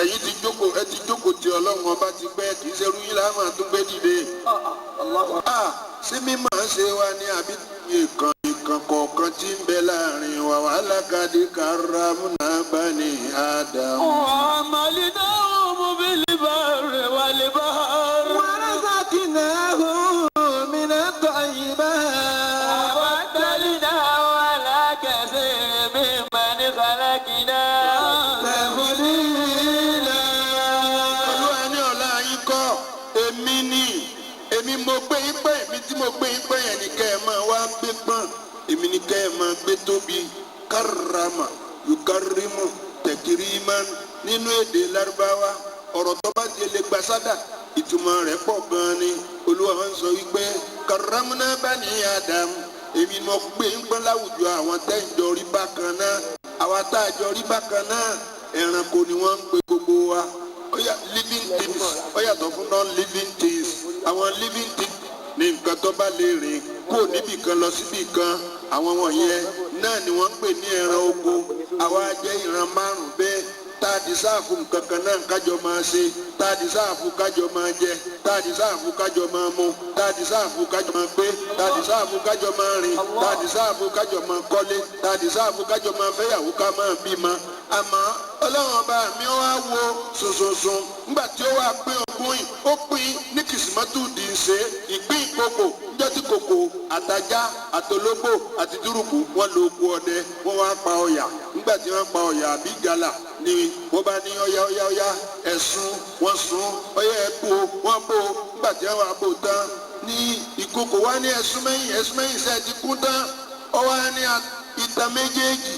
Ẹ̀yin ti jókòó, ẹ ti jókòó tí ọlọ́run ọba ti pẹ́ kì í ṣe irú yín láà máa tún gbé dìde. Ah, ṣé mímọ̀ ń ṣe wa ní àbí ìkàn ìkàn kọ̀ọ̀kan tí ń bẹ láàrin wa wàhálà kadì karamuna bani Ádámù. وحملناهم في البر والبحر ورزقناهم من الطيبات وفضلناه على كثير ممن خلقنا تفضيلا. Olúwa ní ọ̀la yín kọ́ kẹ́ ẹ máa gbé tóbi. Karama yukarimu tẹkiriman nínú èdè Lárúbáwá, ọ̀rọ̀ tó bá ti lè gba sádà, ìtumọ̀ rẹ̀ pọ̀ gan-an ni. Olúwa wọn sọ wípé karamuna bani Adam, èmi mo gbé ń pọ́n láwùjọ àwọn tẹ́ ń jọ rí bákan náà. Àwa tá a jọ rí bákan náà, ẹranko ni wọ́n ń pe gbogbo wa. Ó yà living things, ó yàtọ̀ fún non-living things. Àwọn living things ní nǹkan tó bá lè rìn kúrò níbì kan lọ síbì kan, àwọn wọ̀nyẹn náà ni wọ́n ń pè ní ẹran oko. Àwa jẹ́ ìran márùn bẹ́ẹ̀ tá a di sáàfù nǹkan kan náà kájọ máa ṣe, tá a di sáàfù kájọ máa jẹ, tá a di sáàfù kájọ máa mu, tá a di sáàfù kájọ máa gbé, tá a di sáàfù kájọ máa rìn, tá a di sáàfù kájọ máa kọ́lé, tá a di sáàfù kájọ máa fẹ́yàwó, ká máa bímọ. Àmọ́ Ọlọ́run ọba mi wá wo sùnsùnsùn ńgbà tí ó wá pín ogún yìí, ó pín ní kìsìmọ́tò dì í ṣe ìpín ìkòkò. Níjọ́ tí kòkò àtajá àtológbò àti dúrùkù wọ́n lo oko ọdẹ, wọ́n wá pa ọ̀yà. Nígbà tí wọ́n pa ọ̀yà àbí gàlà ni wọ́n bá ní ọ̀yà ọ̀yà ọ̀yà ẹ̀sùn, wọ́n sùn ọ̀yà ẹ̀bù, wọ́n bò. Nígbà tí wọ́n wá bò tán ní ìkòkò wá ní ẹ̀sùn mẹ́yìn, ẹ̀sùn mẹ́yìn sẹ́ẹ̀ ti kú tán, ó wá ní ìtàn méjèèjì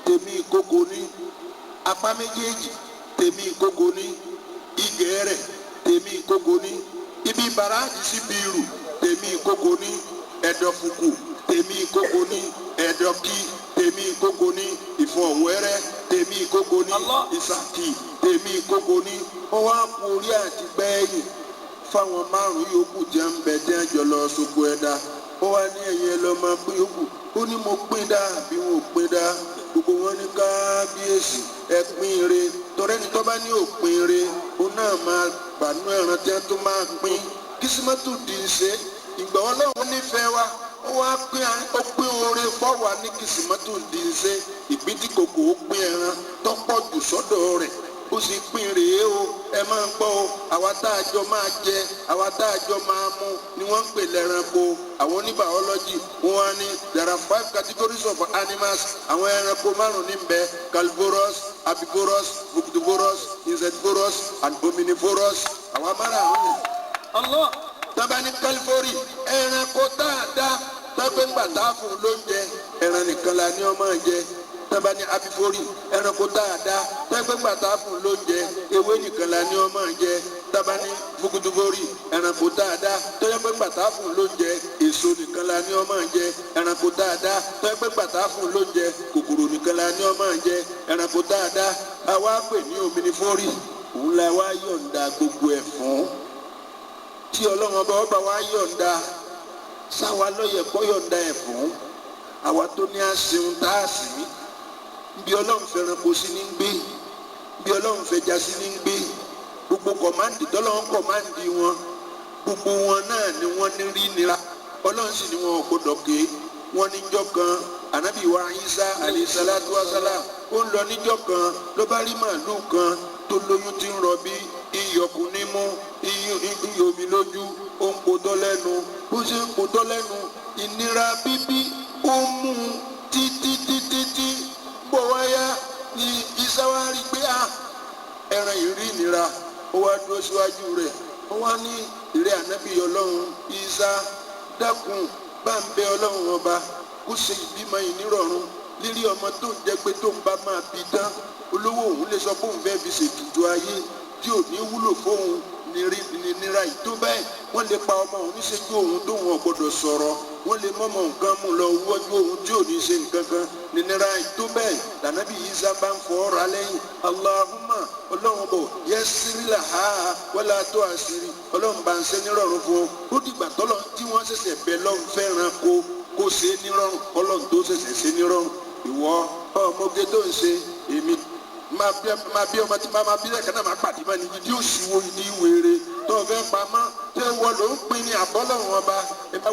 tèmi ìkòkò ní, apá méjèèjì tèmi ìkòkò ní, igẹ̀ rẹ̀ tèmi ìkòkò ní, ibi bàràdì síbi irù tèmi ìkòkò ní, ẹ̀dọ̀fùkù tèmi ìkòkò ní, ẹ̀dọ̀kì tèmi ìkòkò ní, ìfọ̀wẹ́rẹ́ tèmi ìkòkò ní, ìsàkì tèmi ìkòkò ní. Wọ́n wá kú orí àti gbẹ́yìn fáwọn márùn yòókù jẹ́ ń bẹ jẹ́ jọ lọ sóko ẹ̀dá. Ó wá ní ẹ̀yìn ẹ lọ́ máa pín yòókù. Ó ní mo pín dá àbí wọn ò pín dá? Gbogbo wọn ní kábíyèsí, ẹ pín ire, tọrẹ́ni tó bá ní òpin ire, òun náà máa gbànú ẹran tí wọn tó máa pín kìsímọ́tò dì í ṣe. Ìgbà Ọlọ́run nífẹ̀ẹ́ wa, ó wá pín, ó pín oore fọ́wà ní kìsímọ́tò dì í ṣe. Ìpín tí kòkò ó pín ẹran tọ́pọ̀ jù sọ́dọ̀ rẹ̀, ó sì pín rèé o. Ẹ máa ń gbọ́ o, àwa tá a jọ máa jẹ, àwa tá a jọ máa mu ni wọ́n ń pè lẹ́ranko. Àwọn oníbàọ́lọ́jì wọ́n wá ní there are five categories of animals. Àwọn ẹranko márùn ní bẹ: carnivorous, herbivorous, fructivorous, insectivorous and omnivorous. Àwa márààrún ni. Allah. Tábà ní kálífórì, ẹranko dáadáa tọ́pẹ́ ńgbà tá a fún lóúnjẹ, ẹran nìkan la ní ọmọ jẹ. Tábà ní abifori, ẹranko dáadáa tọ́pẹ́ ńgbà tá a fún lóúnjẹ, ewé nìkan la ní ọmọ jẹ. Tábà ní fukutufori, ẹranko dáadáa tọ́pẹ́ ńgbà tá a fún lóúnjẹ, èso nìkan la ní ọmọ jẹ. Ẹranko dáadáa tọ́pẹ́ ńgbà tá a fún lóúnjẹ, kòkòrò nìkan la ní ọmọ jẹ. Ẹranko dáadáa àwa pè ní ominifori, òun la wá yọ̀ǹda gbogbo ẹ̀ fún. Tí Ọlọ́run ọba ọba wa yọ̀ǹda sáwa lọ́yẹ̀ kọ́ yọ̀ǹda ẹ̀ fún àwa tó ní àṣeun tá a sì mí. Bí Ọlọ́run fẹ́ràn kò sí ní gbé, bí Ọlọ́run fẹja sí ní gbé, gbogbo command tọ́lọ́run command wọn, gbogbo wọn náà ni wọ́n ní rí nira. Ọlọ́run sì ni wọn ò gbọdọ̀ ké wọn. Níjọ́ kan, ànábì wa Isa alayhi salatu wa salam, ó ń lọ níjọ́ kan, ló bá rí màálù kan tó lóyún tí ń rọbí, iyọ̀kùn nímú, iyọ̀ omi lójú, ó ń potọ́ lẹ́nu. Bó ṣe ń potọ́ lẹ́nu, ìnira bíbí ó mú un títí títí tí bó wáyá ni Isa wá rí pé a ẹran yìí rí ìnira. Ó wá dúró síwájú rẹ̀, ó wá ní, "Ìrẹ́ ànábì Ọlọ́run Isa, dákun, bá ń bẹ Ọlọ́run ọba kó ṣe ìbímọ yìí nírọ̀rùn lírí ọmọ tó ń jẹ́ pé tó ń bá máa bí tán, olówó òun lè sọ fóun fẹ́ fi ṣètùtù ayé tí ò ní wúlò fóun nira yìí tó bẹ́ẹ̀. Wọ́n lè pa ọmọ òun níṣẹ́jú òun tóun ò gbọ́dọ̀ sọ̀rọ̀, wọ́n lè mọ́mọ́ nǹkan mú lọ wọ́jú òun tí ò ní ṣe nǹkan kan nira yìí tó bẹ́ẹ̀." Lànàbí Isa bá ń fọ́ ọ́ra lẹ́yìn, "Allahumma, Ọlọ́run bọ̀ yassir laha wala tó àṣírí, Ọlọ́run bá ń ṣe nírọ̀rùn fún un." Ó dìgbà tọ́lọ́ tí wọ́n ṣẹ̀ṣẹ̀ bẹ lọ́run fẹ́ràn kó ṣe é nírọ̀rùn, Ọlọ́run tó ṣẹ̀ṣẹ̀ ṣe nírọ̀rùn. Ìwọ ọmọge tó ń ṣe, èmi máa bí ọmọ tí máa bí lẹ́ẹ̀kan náà, máa pàdé mọ́ ni ìdí òṣìwò, ìdí wèrè tó o fẹ́ pamọ́ tẹ́ wọ́n ló ń pin ní àbọ́lọ́run ọba. Ẹ bá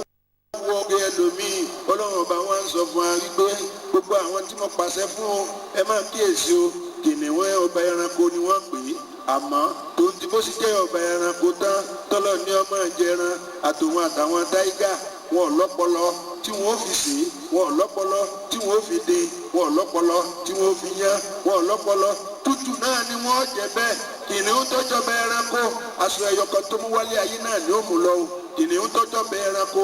wọ ọgẹ ẹlòmíì, Ọlọ́run ọba wa ń sọ fún wa wípé gbogbo àwọn tí mo pàṣẹ fún o, ẹ máa kíyèsí o. Kìnìún ọba ẹranko ni wọ́n pè é, àmọ́ tòun ti bó sì jẹ́ ọba ẹranko tán, tọ́lọ̀ ní ọmọ ìjẹran àtòun àtàwọn tiger, wọn ò lọ́pọlọ tí wọn ò fi sè é, wọn ò lọ́pọlọ tí wọn ò fi dín, wọn ò lọ́pọlọ tí wọn ò fi yán, wọn ò lọ́pọlọ, tútù náà ni wọ́n jẹ bẹ́ẹ̀. Kìnìún tọ́jọ́ bẹ ẹranko, aṣọ ẹyọkan tó mú wálé ayé náà ni ó mú lọ o. Kìnìún tọ́jọ́ bẹ ẹranko.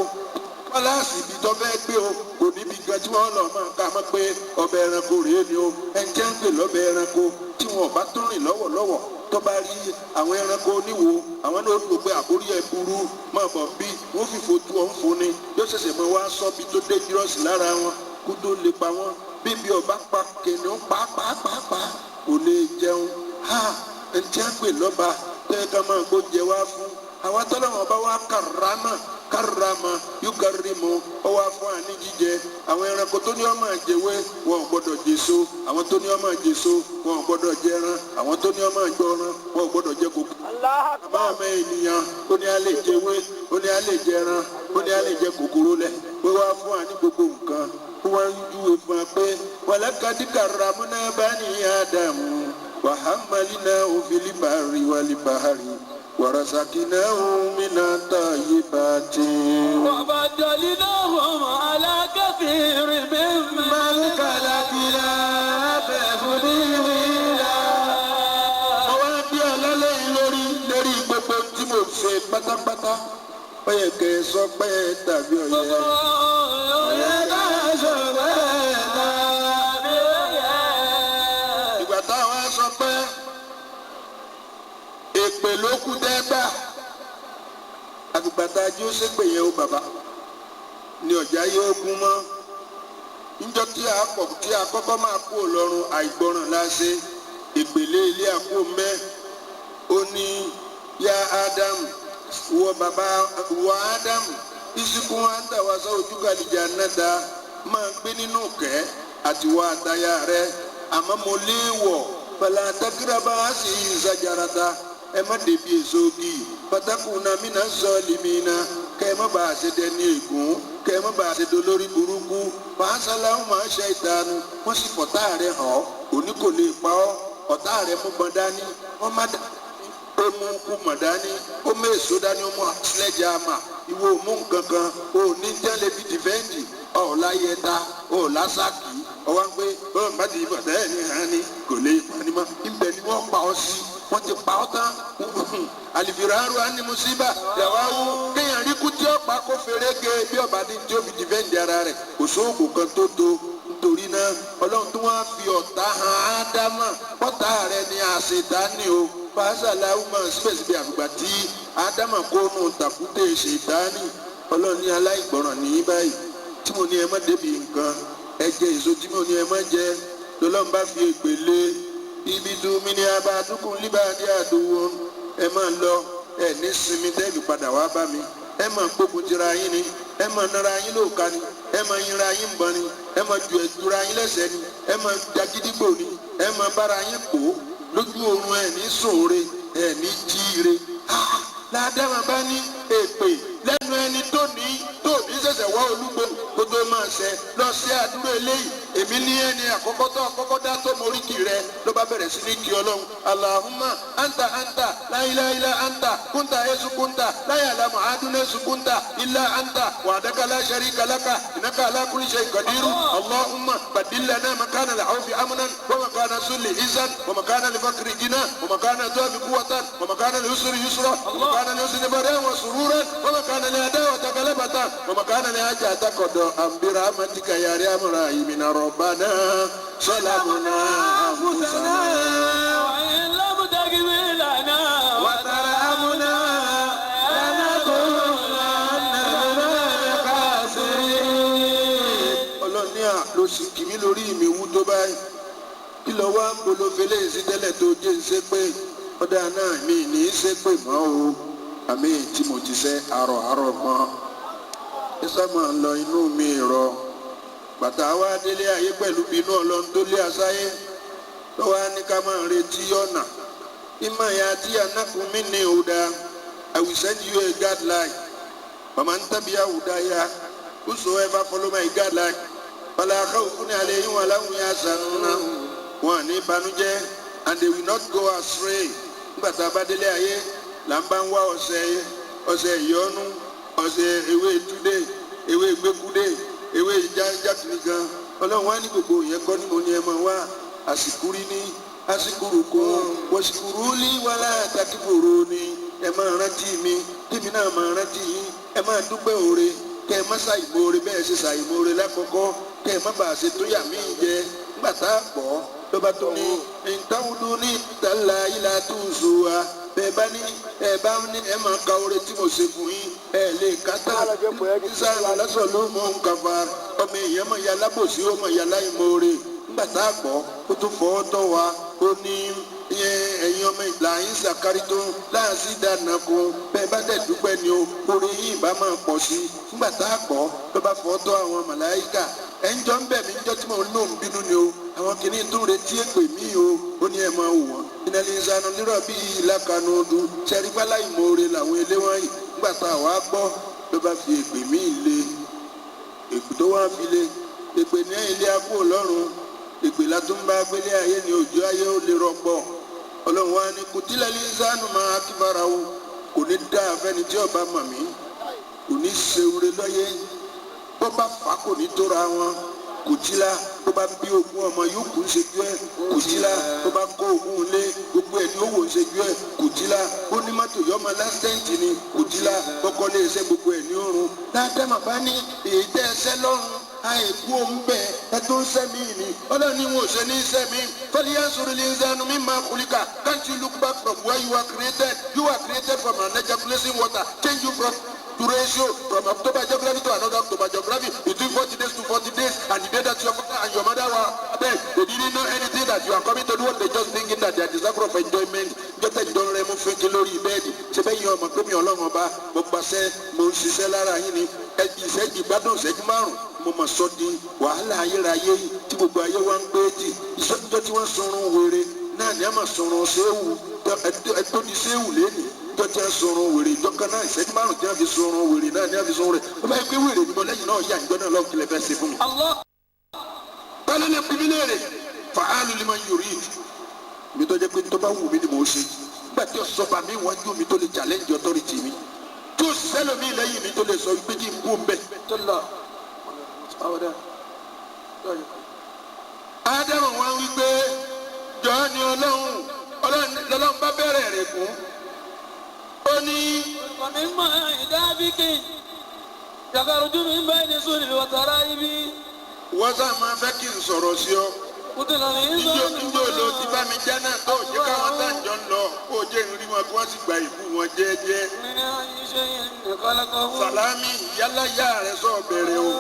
Pálásì ibi tó fẹ́ gbé o kò níbi gan tí wọ́n lọ máa ká mọ́ pé ọbẹ̀ ẹranko rèé ni o. Ẹni tí wọ́n ń pè lọ́bẹ̀ ẹranko tí wọn bá tó rìn lọ́wọ̀lọ́wọ̀ tó bá rí àwọn ẹranko oníwo àwọn náà ó pé àkórí ẹ burú máa bọ̀ bí wọ́n fi fojú ọ̀hún fún ni yóò ṣẹ̀ṣẹ̀ mọ wá sọ́bi tó dé jírọ́ọ̀sì lára wọn kó tó lè pa wọ́n bíbi ọba pa kìnìún pàápàápàá kò lè jẹun. Ha, ẹni tí wọ́n pè lọ́ba tó yẹ ká máa gbóúnjẹ wá fún àwọn tọ́lọ́wọ́n bá wá karama karama yukarimu ó wá fún àní jíjẹ. Àwọn ẹranko tó ní ọmọ àjẹwé wọn ò gbọdọ̀ jèso, àwọn tó ní ọmọ àjèso wọn ò gbọdọ̀ jẹran, àwọn tó ní ọmọ àjọran wọn ò gbọdọ̀ jẹ kókó. Àmọ́ àmọ́ ènìyàn ó ní a lè jẹwé, ó ní a lè jẹran, ó ní a lè jẹ kòkòrò lẹ pé wá fún àní gbogbo nǹkan. Ó wá ń júwe fún wa pé walakad karramna bani Ádámù wa hamalnahum fil barri wal bahri ورزقناهم من الطيبات وبدلناهم على كثير ممن خلقنا تفضيلا. Mo wá bí ọlọ́lẹ̀ yìí lórí lórí gbogbo tí mo ṣe pátápátá, ó yẹ kẹ́ ẹ sọ pé tàbí ọ̀yẹ́. Ó yẹ ká sọ pé tàbí ọ̀yẹ́. Ìgbà táwọn sọ pé èpè ló kú dẹ́gbà, àgbàtà jí ó ṣépè yẹn o bàbá ni ọ̀já yóò gún mọ́. Níjọ́ tí a pọ̀ tí a kọ́kọ́ máa kú ọlọ́run àìgbọràn láṣẹ ìpèlè ilé àkó mẹ́. Ó ní ya Ádámù, wọ bàbá wọ Ádámù ìsìnkú wa ń tàwa sọ ojú kàlìjà náà máa gbé nínú kẹ́ àti wọ àtayà rẹ, àmọ́ mo léèwọ̀ pẹ̀lú àtàkìrẹ́bà sì ń ṣàjàràta ẹ má débi èso gì pátákùnà mí náà sọ lìmínà kẹ ẹ má bàa ṣe dẹni ègún, kẹ ẹ má bàa ṣe dolórí burúkú. Fàásàláhùn máa ṣe ìdánù wọ́n sì fọ̀tá rẹ̀ hàn ọ́ òní kò lè pa ọ́. Ọ̀tá rẹ̀ mú gbọ́n dání, wọ́n má dá ó mú kú mọ̀ dání, ó mú èso dání, ó mú sílẹ̀jà àmà. Ìwọ ò mú nǹkan kan ò ní tẹ́lẹ̀ fi dìfẹ́ǹdì ọ̀ láyẹta ọ̀ lásàkì ọwọ́ pé bọ́ọ̀ bá ti bọ̀ bẹ́ẹ̀ ni hàn ni kò lè pa ni mọ́. Ibẹ̀ ni wọ́n pa ọ́ sí, wọ́n ti pa ọ́ tán. Àlìfìràrù ánimùsíbà yàwáwú kéèyàn rí kú tí ó pa kó ferege bí ọba ní tí ó fi dìfẹ́ǹdì ara rẹ̀ kò sóògùn kan tó tó. Nítorí náà ọlọ́run tó wá fi ọ̀tá hàn ádámà pọ́tà rẹ̀ ní àṣetánì o fàṣàláwùmọ̀ síbẹ̀síbẹ̀ àfìgbà tí ádámà kó nù tàkúté ṣètánì. Ọlọ́run ní aláìgbọràn ní báyìí tí mo ní ẹ má débi nǹkan ẹ jẹ èso tí mo ní ẹ má jẹ, lọ́lọ́run bá fi èpè lé ibi tó mi ní abadúkùn líbàdí àdúgbò ẹ máa lọ ẹ ní sinmi tẹ́ẹ̀lì padà wá bá mi. Ẹ máa gbógun tira yín ni, ẹ máa nara yín lóòka ni, ẹ máa yinra yín bọn ni, ẹ máa ju ẹ̀dúra yín lẹ́sẹ̀ ni, ẹ máa jagidigbo ni, ẹ máa bára yín pò lójú oorun, ẹ ní sùnre ẹ ní jíire. Ládàmà bá ní èpè lẹ́nu ẹni tó ní tó ní ṣẹ̀ṣẹ̀ wá olúgbò kó tó máa ṣẹ lọ sí àdúrà eléyìí. Èmi ní ẹni àkọ́kọ́ tó àkọ́kọ́ dá tó moríkì rẹ ló bá bẹ̀rẹ̀ sí ní kí ọlọ́run. Allahumma anta anta la ilaha illa anta kunta esu kunta la ya'lamu aduna esu kunta illa anta wahdaka la sharika laka innaka ala kulli shay'in qadiru. Allahumma badil lana makana al-khawfi amnan wa makana sulli izzan wa makana al-faqri gina wa makana du'afi quwwatan wa makana al-yusri yusra wa makana al-yusri farahan wa sururan wa makana al-adawati ghalabatan wa makana al-hajati qada'an bi rahmatika ya arhamar rahimin. Rabbana salamuna anfusana وإن لم تغفر لنا وترحمنا لنكونن من الخاسرين. Ọlọ́ni à ló sì kì mí lórí mi wú tó báyìí, kí lọ wá ń bolo fẹlẹ́ sí tẹ́lẹ̀ tó jẹ́ ń ṣe pé ọ̀dà náà mi ní í ṣe pé mọ́ o, àmì tí mo ti ṣe àrọ̀ àrọ̀ mọ́ ẹ sá máa ń lọ inú mi rọ bàtà wa délé ayé pẹ̀lú bínú ọlọ́run tó lé asáyé tó wá ní ká máa retí ọ̀nà ìmọ̀ ìyá tí anákùn mi ní òdà. I will send you a guideline. Màmá ń tàbí àwùdá ya, whosoever follow my guideline, fala khawfun alayhim wala hum yahzanun. Wọn ní banújẹ́ and they will not go astray. Nígbà tá a bá délé ayé là ń bá ń wá ọṣẹ ọṣẹ ìyọnu, ọṣẹ ewé túdé, ewé gbẹkúdé, ewé jákèjì gan. Ọlọ́run wá ní gbogbo yẹn kọ́ ni mo ní ẹ máa wá àsìkúrí ní àsìkúrú kan wọ́sìkúrú ní wàhálà àtàkìfòrò ni ẹ máa rántí mi, tèmi náà máa rántí yín. Ẹ máa dúpẹ́ oore. Kẹ́ ẹ má ṣàìmoore bẹ́ẹ̀ ṣe ṣàìmoore lákọ̀ọ́kọ́, kẹ́ ẹ má bàa ṣe tó yà mí jẹ. Nígbà tá a gbọ́ ló bá tó ní ìtawùdú ní ìtàlá ìlà tó ń so wa. Bẹ́ẹ̀ bá ní ẹ bá ní ẹ máa ka oore tí mo ṣe fún yín, ẹ lè kátà sísára lọ́sọ̀ ló mọ̀ ń kàfà. Ọmọ èèyàn mọ̀ ya lábòsí, ó mọ̀ ya láìmoore. Nígbà tá a gbọ́ ó tún fọ́ tọ́ wa, ó ní ẹ̀yin ọmọ ìlà yín sàkárí tó láàásì dáná kun. Bẹ́ẹ̀ bá dẹ̀ dúpẹ́ ni o, oore yín ìbá máa pọ̀ sí i. Nígbà tá a gbọ́ ló bá fọ́ tọ́ àwọn màláíkà, ẹ̀ ń jọ ń bẹ̀ mí ń jọ tí mò ń lò ń bínú ni o, àwọn kìíní tó ń retí èpè mí o. Ó ní ẹ máa wò wọ́n ìnàlẹ́ ìsànù nírọ̀ bí ìlàkànnù ọdún sẹ́rígbálá ìmoore làwọn eléwọ̀n yìí. Nígbà tá a wá gbọ́ ló bá fi èpè mí le, èpè tó wá fi le, èpè ní ilé akó ọlọ́run, èpè látúnbá gbélé ayé ni òjò ayé ó lè rọgbọ. Ọlọ́run wa ní kùtìlẹ̀ lẹ́sànù máa kíbára o, kò ní dá afẹ́ni tí ọba mọ̀ mí, kò ní sewure lọ́yẹ́, bó bá fà kò ní tóra wọn. Kùtìlá bó bá bí ogún ọmọ yóò kú ṣojú ẹ. Kùtìlá bó bá kó ogún lé gbogbo ẹ ní owó ṣojú ẹ. Kùtìlá ó ní mọ́tò yọmọ lásẹ̀ǹtì ni. Kùtìlá kọ́kọ́ lé iṣẹ́ gbogbo ẹ ní òrùn. Dáadáa màbá ní èyí tẹ́ ẹsẹ́ lọ́rùn àìkú òun bẹ ẹ tó ń sẹ́mi ni. Ọlọ́run ní wọn ò ṣe ní sẹ́mi. Fọlíyà sọ̀rọ̀ lè ń sẹ́nu mi máa kúlíkà. Can't you look back from where you were created? You were created from an ejaculation water. Change you from to ratio from October geography to another October geography between 40 days to 40 days, and the day that your father and your mother were there, they didn't know anything that you are coming to do. They just thinking that they are desire of enjoyment. Jọ́tẹ̀ ìdánwò rẹ̀ mú fínkì lórí bẹ́ẹ̀dì. Ṣé bẹ́ẹ̀ yín ọmọ pé mi ọlọ́run ọba mo gbàṣẹ mo ń ṣiṣẹ́ lára yín ni. Ìṣẹ́jú ìgbádùn ìṣẹ́jú márùn-ún mo mọ̀ sọ di wàhálà ayérayé tí gbogbo ayé wa ń gbé tì. Ìṣẹ́jọ́ tí wọ́n sunrun wèrè náà ni a máa sunrun séwù ẹtọ́ di séwù lẹ́nìí. Ìjọ tí a sunrun wèrè ìjọ kan náà ìṣẹ́jú márùn tí a fi sunrun wèrè náà ni a fi sunrun rẹ̀. Ó bá yẹ pé wèrè ni mo lẹ́yìn náà yà ìjọ náà lọ́wọ́ kílẹ̀ fẹ́ ṣe fún mi. Tọ́lá lè fi mí léèrè fàálù ni mo yòrí mi tó jẹ́ pé tó bá wù mí ni mò ń ṣe. Nígbà tí ọ̀sọ́ba mi wájú mi tó lè challenge authority mi, tó sẹ́lómi lẹ́yìn mi tó lè sọ wípé kí n kú mbẹ́. Ádámù wọn wípé jọ ni ọlọ́run ọlọ́run bá bẹ̀rẹ̀ rẹ̀ kún. Ó ní. Mímọ ìdábíkì yàgàrújú mi ń bá ẹni sùn ìlú ọ̀tàrà ibi. Wọ́n sá máa fẹ́ kí n sọ̀rọ̀ sí ọ. Níjó níjó ló ti bá mi jẹ́ náà tó jẹ́ káwọn tá à ń jọ ń lọ kó o jẹ́ ìrírí wọn kí wọ́n sì gba ìbú wọn jẹ́ẹ́jẹ́. Sàlámì yálà yá rẹ̀ sọ̀ bẹ̀rẹ̀ o.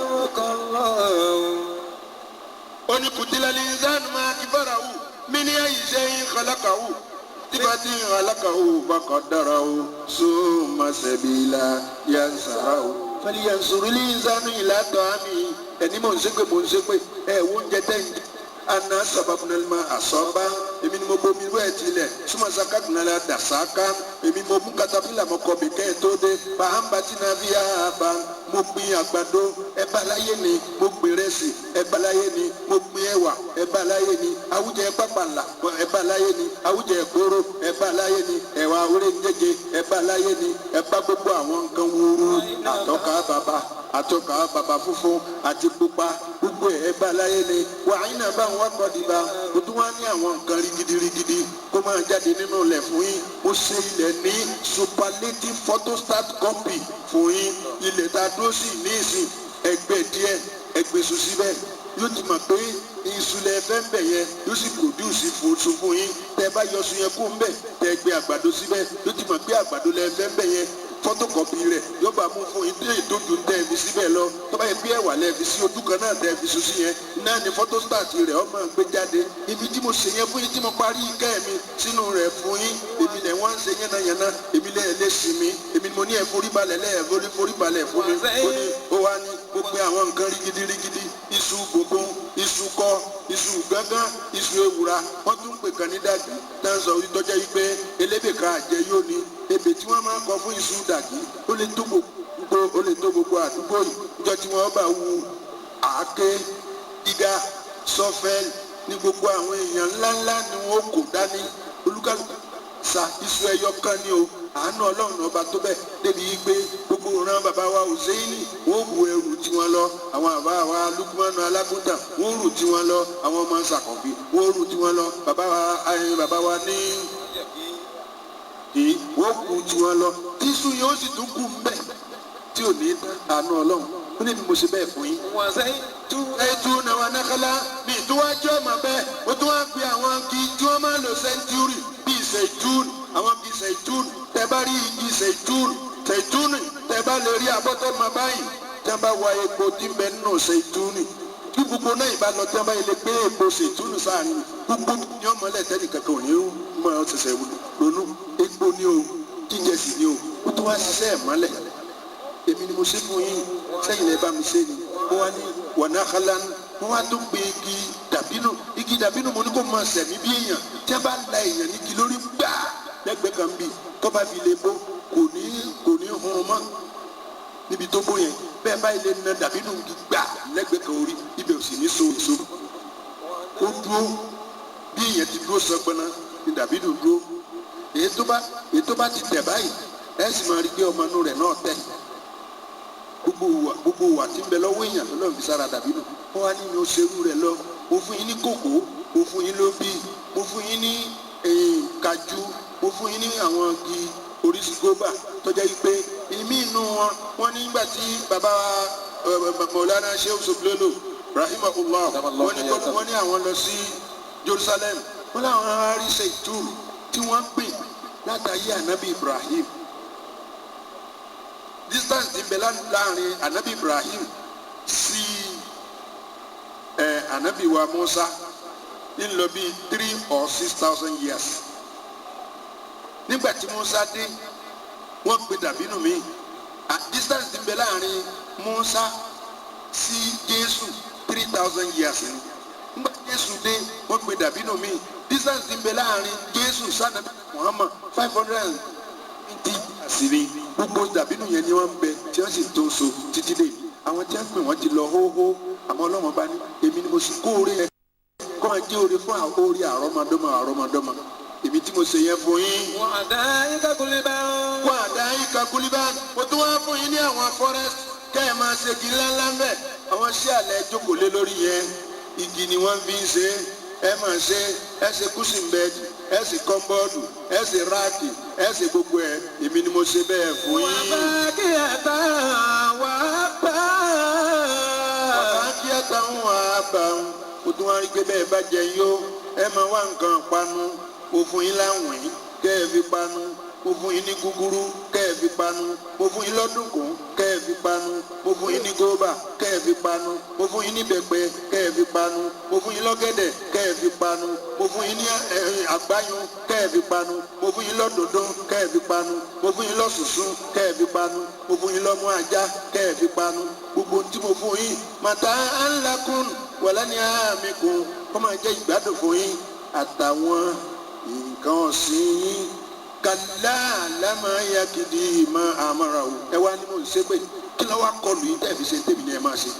Ó ní kùtìlẹ̀ ní sánú máa kí fara wù mí ní àyè sẹ́yìn kọlákà wù tíbátí alákàwò bàkàdára o summa sabila yansara o falyansuru linsanu ila ta'ami. Ẹni mò ń ṣépè mò ń ṣépè ẹ wo oúnjẹ tẹ́ ń jẹ ana sababunalima asọba èmi ni mo bomi wẹ́ẹ̀ tilẹ̀ sumasaka gunala dasaka èmi mo mú katapila mo kọ mi kẹ́ ẹ tó dé bahamba tina fi haba mo gbin àgbàdo ẹ bá láyé ni mo gbin rẹsì ẹ bá láyé ni mo gbin ẹ̀wà ẹ bá láyé ni awújẹ pápálà ẹ bá láyé ni awújẹ kóró ẹ bá láyé ni ẹ̀wà oréńjẹjẹ ẹ bá láyé ni ẹ bá gbogbo àwọn nǹkan wúru àtọ́ka bàbà àtọ́ka bàbà funfun àti pupa gbogbo ẹ bá láyé ni wàá iná bá ń wákọ̀ dìbà o tún wá ní àwọn nǹkan rigidi rigidi kó máa jáde nínú ilẹ̀ fún yín. Mo ṣe ilẹ̀ ní superlative photostat copy fún yín. Ilẹ̀ tá a dúró sí ní ìsìn ẹgbẹ́ díẹ̀ ẹgbẹ́ sùn síbẹ̀ yóò ti mọ̀ pé iṣu lẹ fẹ́ ń bẹ̀ yẹn yóò sì produce fòṣù fún yín. Tẹ bá yọ sùn yẹn kó ń bẹ̀ tẹ gbé àgbàdo síbẹ̀ yóò ti mọ̀ pé àgbàdo lẹ fẹ́ ń bẹ̀ yẹn photocopy rẹ̀ yóò bá mú fún yín tó ìtọ́jú tẹ́ ẹ fi síbẹ̀ lọ. Tó bá yẹ pé ẹ̀wà lẹ fi sí ojú kan náà tẹ́ ẹ fi sùn sí yẹn náà ni photostat rẹ̀ ó máa gbé jáde. Ibi tí mo ṣe yẹn fún yín tí mo parí ikẹ́ mi sínú rẹ̀ fún yín èmi lẹ̀ wọ́n ń ṣe yánnayànna èmi lẹ̀ lè sìn mí èmi ni mo ní ẹ forí balẹ̀ lẹ́ẹ̀ forí balẹ̀ fún mi. Ó ní ó wá ní gbogbo àwọn nǹkan rigidi rigidi iṣu gbogbo iṣu kọ iṣu gángan iṣu ewùrà wọ́n tún pè kàn ní dàgí tá à ń sọ tọ́jà yìí pé elébè kan àjẹ yóò ní ebè tí wọ́n máa ń kọ fún iṣu dàgí ó lè tó gbogbo ó lè tó gbogbo àdúgbò yìí níjọ́ tí wọ́n bá wu àáké dídá sọfẹ́lì ní gbogbo àwọn èèyàn ńláńlá ni wọ́n kò dání olúkálùkù sa iṣu ẹyọ kan ní o. Àánú ọlọ́run ọba tó bẹ́ẹ̀ débi yìí pé gbogbo ìran bàbá wa Hùsẹ́ìnì wọ́n bu ẹrù tiwọn lọ, àwọn bàbá wa Lukumanu Alágúntàn wọ́n rù tiwọn lọ, àwọn ọmọ Sàkànbí wọ́n rù tiwọn lọ, bàbá wa bàbá wa ní kì í wọ́n kú tiwọn lọ. Tíṣu yóò sì tún kú mbẹ́ tí tí ò ní àánú ọlọ́run ó ní bí mo ṣe bẹ́ẹ̀ fún yín. Ẹtù náà nàkàlà mi tó wá jẹ́ ọmọ bẹ́ẹ̀ ó tún wá pe àwọn igi tí wọ́n máa lò sẹ́ńtúrì bíi sẹ́ńtúrì àwọn igi sẹ́ńtúrì tẹ́ bá rí igi sẹ́ńtúrì sẹ́ńtúrì tẹ́ bá lè rí abọ́tọ́ máa báyìí tẹ́ bá wa epo tí ń bẹ nínú sẹ́ńtúrì kí gbogbo náà ìbá lọ tẹ́ bá yẹ gbé epo sẹ́ńtúrì sáàrin gbogbo ní ọmọlẹ̀ tẹ́lẹ̀ kankan ò ní mọ ṣẹ̀ṣẹ̀ ronú epo ní o jíjẹ sì ní o ó tún wá ṣiṣẹ́ ẹ̀ mọ́lẹ̀ èmi ni mo ṣe fún yín sẹ́yìn lẹ́ bá mi ṣe ni mo wá ní wọnàkàlà mo wá tó gbé igi dàbínú igi dàbínú mo ní kó máa sẹ̀mí bí èèyàn tí a bá la èèyàn ní igi lórí gbà lẹ́gbẹ̀ẹ́ kan bí tó bá fi lè bó kò ní hun mọ́ níbi tó bó yẹn bẹ́ẹ̀ báyìí lè na dàbínú igi gbà lẹ́gbẹ̀ẹ́ kan orí ibẹ̀ ò sì ní so èso ó dúró bí èèyàn ti dúró sọgbọnà ní dàbínú dúró èyí tó bá ti tẹ̀ báyìí ẹ sì máa rí pé ọmọ inú rẹ̀ náà tẹ̀ gbogbo wa tí ń bẹ lọ́wọ́ èèyàn lọ́lọ́run fi sára dàbí nù wọ́n wá ní mi ò ṣerú rẹ̀ lọ mo fún yín ní kòkó mo fún yín lóbì mo fún yín ní kájú mo fún yín ní àwọn igi oríṣi góbà tọ́jà yìí pé ìmí inú wọn wọ́n nígbà tí bàbá Mọ̀lánà Sheikh Soblolo rahimahullah wọ́n ní àwọn lọ sí Jerusalem wọ́n láwọn aríṣẹ́ ìtúrù tí wọ́n gbìn látàyé ànábì Ibrahim. Distance ti bẹ láàrin anabi Ibrahim sí anabi wa Musa ń lọ bí 3 or 6,000 years. Nígbà tí Musa dé, wọ́n pe dàbínú mi. Distance ti bẹ láàrin Musa sí Jésù, 3,000 years ni. Nígbà tí Jésù dé, wọ́n pe dàbínú mi. Distance ti bẹ láàrin Jésù sanabi Muhammad, 520 years ni. Gbogbo dàbínú yẹn ni wọ́n ń bẹ tí wọ́n sì tó so títí dé. Àwọn tí wọ́n pè wọ́n ti lọ hóhó. Àmọ́ Ọlọ́run bá ní èmi ni mo sì kó oore yẹn kó máa jẹ́ oore fún oore àrọ́mọdọ́mọ àrọ́mọdọ́mọ èmi tí mo ṣe yẹn fún yín. وحدائق غلبا. Kó àdá yín kakulibá mo tún wá fún yín ní àwọn forest kẹ́ ẹ̀ máa ṣe kí ńláńlá ń bẹ̀. Àwọn ṣé àlẹ́ jókòó lé lórí yẹn, igi ni wọ́n fi ń ṣe é. Ẹ máa ṣe, ẹ ṣe cushion bed, ẹ ṣe cupboard, ẹ ṣe rack, ẹ ṣe gbogbo ẹ. Èmi ni mo ṣe bẹ́ẹ̀ fún yín. وفاكهة وأبا. Bàbá kí ẹ táwọn wà á bá wọn o tún wá rí pé bẹ́ẹ̀ bá jẹ yó, ẹ máa wá nǹkan panu. Mo fún yín láwìn kẹ́ ẹ fi panu, mo fún yín ní gúgúrú kẹ́ ẹ fi panu, mo fún yín lọ́dúnkún kẹ́ ẹ fi panu, mo fún yín ní góbà kẹ́ ẹ fi panu, mo fún yín ní bẹ̀pẹ kẹ́ ẹ fi panu, mo fún yín lọ́gẹ̀dẹ̀ kẹ́ ẹ fi panu, mo fún yín ní àgbáyún kẹ́ ẹ fi panu, mo fún yín lọ́dọ̀dún kẹ́ ẹ fi panu, mo fún yín lọ́sùsùn kẹ́ ẹ fi panu, mo fún yín lọ́mú ajá kẹ́ ẹ fi panu. Gbogbo tí mo fún yín, màtá ńlákùn wàlá ní àmì kùn kó máa jẹ́ ìgbádùn fún yín àtàwọn nǹkan ọ̀sìn yín. Kàlá lámà yakidi má àmàrà o. Ẹ wá ní mò ń ṣépè. Kí ló wá kọlù yín tẹ́ fi ṣe tèmi ní ẹ máa ṣe?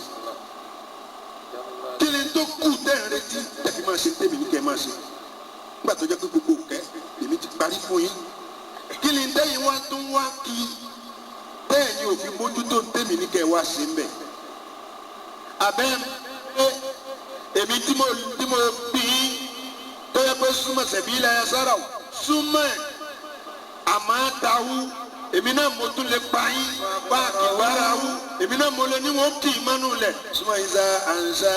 Kí ni tó kù tẹ́ ń retí tẹ́ fi máa ṣe tèmi ní kẹ́ ẹ máa ṣe nígbà tó jẹ́ pé gbogbo kẹ́ èmi ti parí fún yín? Kí ni tẹ́yìn wá tún wá kí tẹ́yìn ò fi mójútó tèmi ní kẹ́ ẹ wá ṣe ń bẹ̀? Abẹ́ èmi tí mo bí tó yẹ pé súnmọ́ sẹ̀bí ilẹ̀ ẹ̀ sára o súnmọ́ ẹ̀ àmọ́ tahu èmi náà mo tún lè pa yín bá kìbára hu èmi náà mo lè ní wọn kì í mọ́nú lẹ̀. Súnmọ́ ìzá ànsá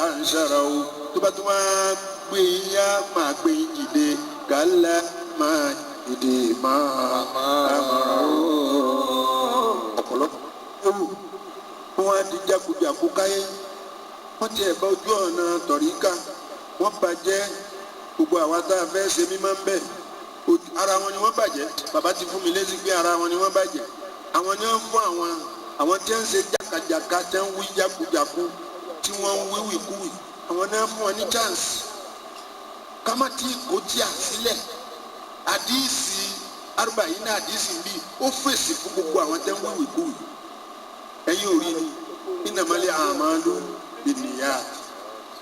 ànsára o tó bá tún wá gbé yín yá máa gbé yín dìde kálá máa dìde máa àmàrà o. Ọ̀pọ̀lọpọ̀ ewu wọn á di jákujàku káyé. Wọ́n tiẹ̀ bá ojú ọ̀nà tọ̀ríkà wọ́n bàjẹ́. Gbogbo àwa tá a fẹ́ ṣe mímọ́ ń bẹ̀, ara wọn ni wọ́n bàjẹ́. Bàbá ti fún mi lésì pé ara wọn ni wọ́n bàjẹ́. Àwọn ni wọ́n fún àwọn tí wọ́n ń ṣe jákàjàká, tí wọ́n ń wí jákujàku, tí wọ́n ń wí wìkúwì, àwọn ni wọ́n fún wọn ní chance. Ká má tí kò tí a sílẹ̀. Àdíìsì arúgbó yìí ní àdíìsì ń bí ó fèsì fún gbogbo àwọn tí wọ́n ń wí wìkúwì. Ẹ̀yin ò rí ni innamal a'malu binniyat.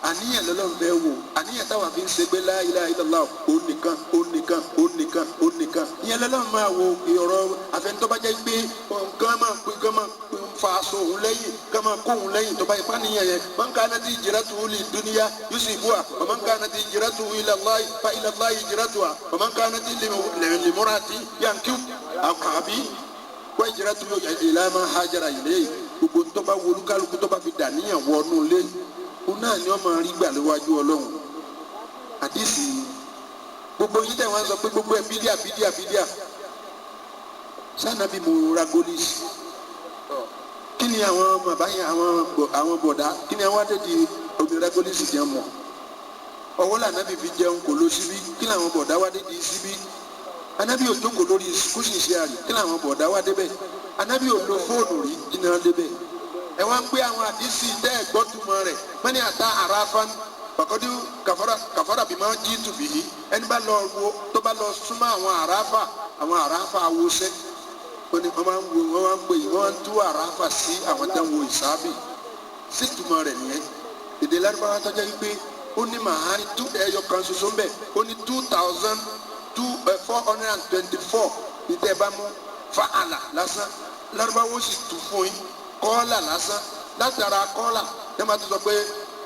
Àníyàn lọ́lọ́run fẹ́ wò. Àníyàn táwa fi ń ṣe pé la ilaha illallah, òun nìkan, òun nìkan, òun nìkan, òun nìkan, ìyẹn lọ́lọ́run máa wo. Ọ̀rọ̀ àfẹnutọ́ba jẹ́ pé nǹkan máa pín nǹkan máa fa aṣọ òun lẹ́yìn, nǹkan máa kó òun lẹ́yìn tó bá ipá níyàn yẹn. Man kanat hijratuhu lidunya yusibuha wa man kanat hijratuhu ila Allahi fa ila Allahi hijratuha wa man kanat limurati yankihu àbí. Wọ́n jẹ́ra tó ìlànà hajara ilé yìí gbogbo tó bá wolúkálukú tó bá fi dàníyàn wọnú ilé òun náà ni wọ́n máa rí gbà léwájú Ọlọ́run. Àdìsí gbogbo yìí tẹ̀ wọ́n sọ pé gbogbo ẹ̀ bídíà bídíà bídíà sànàbí mo ra gólísì. Kí ni àwọn bàbá yẹn, àwọn bọ̀dá, kí ni àwọn adé di omi ra gólísì jẹun mọ̀? Ọwọ́ lànàbí fi jẹun kò lọ síbí. Kí làwọn bọ̀dá wá dé di síbí? Anabi ò jókòó lórí kùsì ṣe àrí. Kí làwọn bọ̀dá wá débẹ̀? Anabi ò lo fóònù rí. Kí ni wọ́n débẹ̀? Ẹ wá ń gbé àwọn àdìsí tẹ́ ẹ gbọ́ túmọ̀ rẹ̀ mẹ́ni àtà àràfán bàkọ́dí kàfàrà kàfàrà bí máa jí tùbí yìí. Ẹni bá lọ wo tó bá lọ súnmọ́ àwọn àràfà, àwọn àràfà awosẹ́, ó ní wọ́n máa ń wo, wọ́n máa ń pè, wọ́n máa ń tú àràfà sí àwọn tẹ́ ń wo ìsáábì sí. Túmọ̀ rẹ̀ nìyẹn. Èdè Lárúbáwá tó jẹ́ wípé ó ní màá tú ẹyọ kan ṣoṣo ń bẹ̀, ó ní 2424 ní tẹ́ ẹ bá mú fa'ala lásán, Lárúbáwá ó sì tú fún yín. Kọ́ọ́là lásán, látara kọ́ọ́là ẹ máa tún sọ pé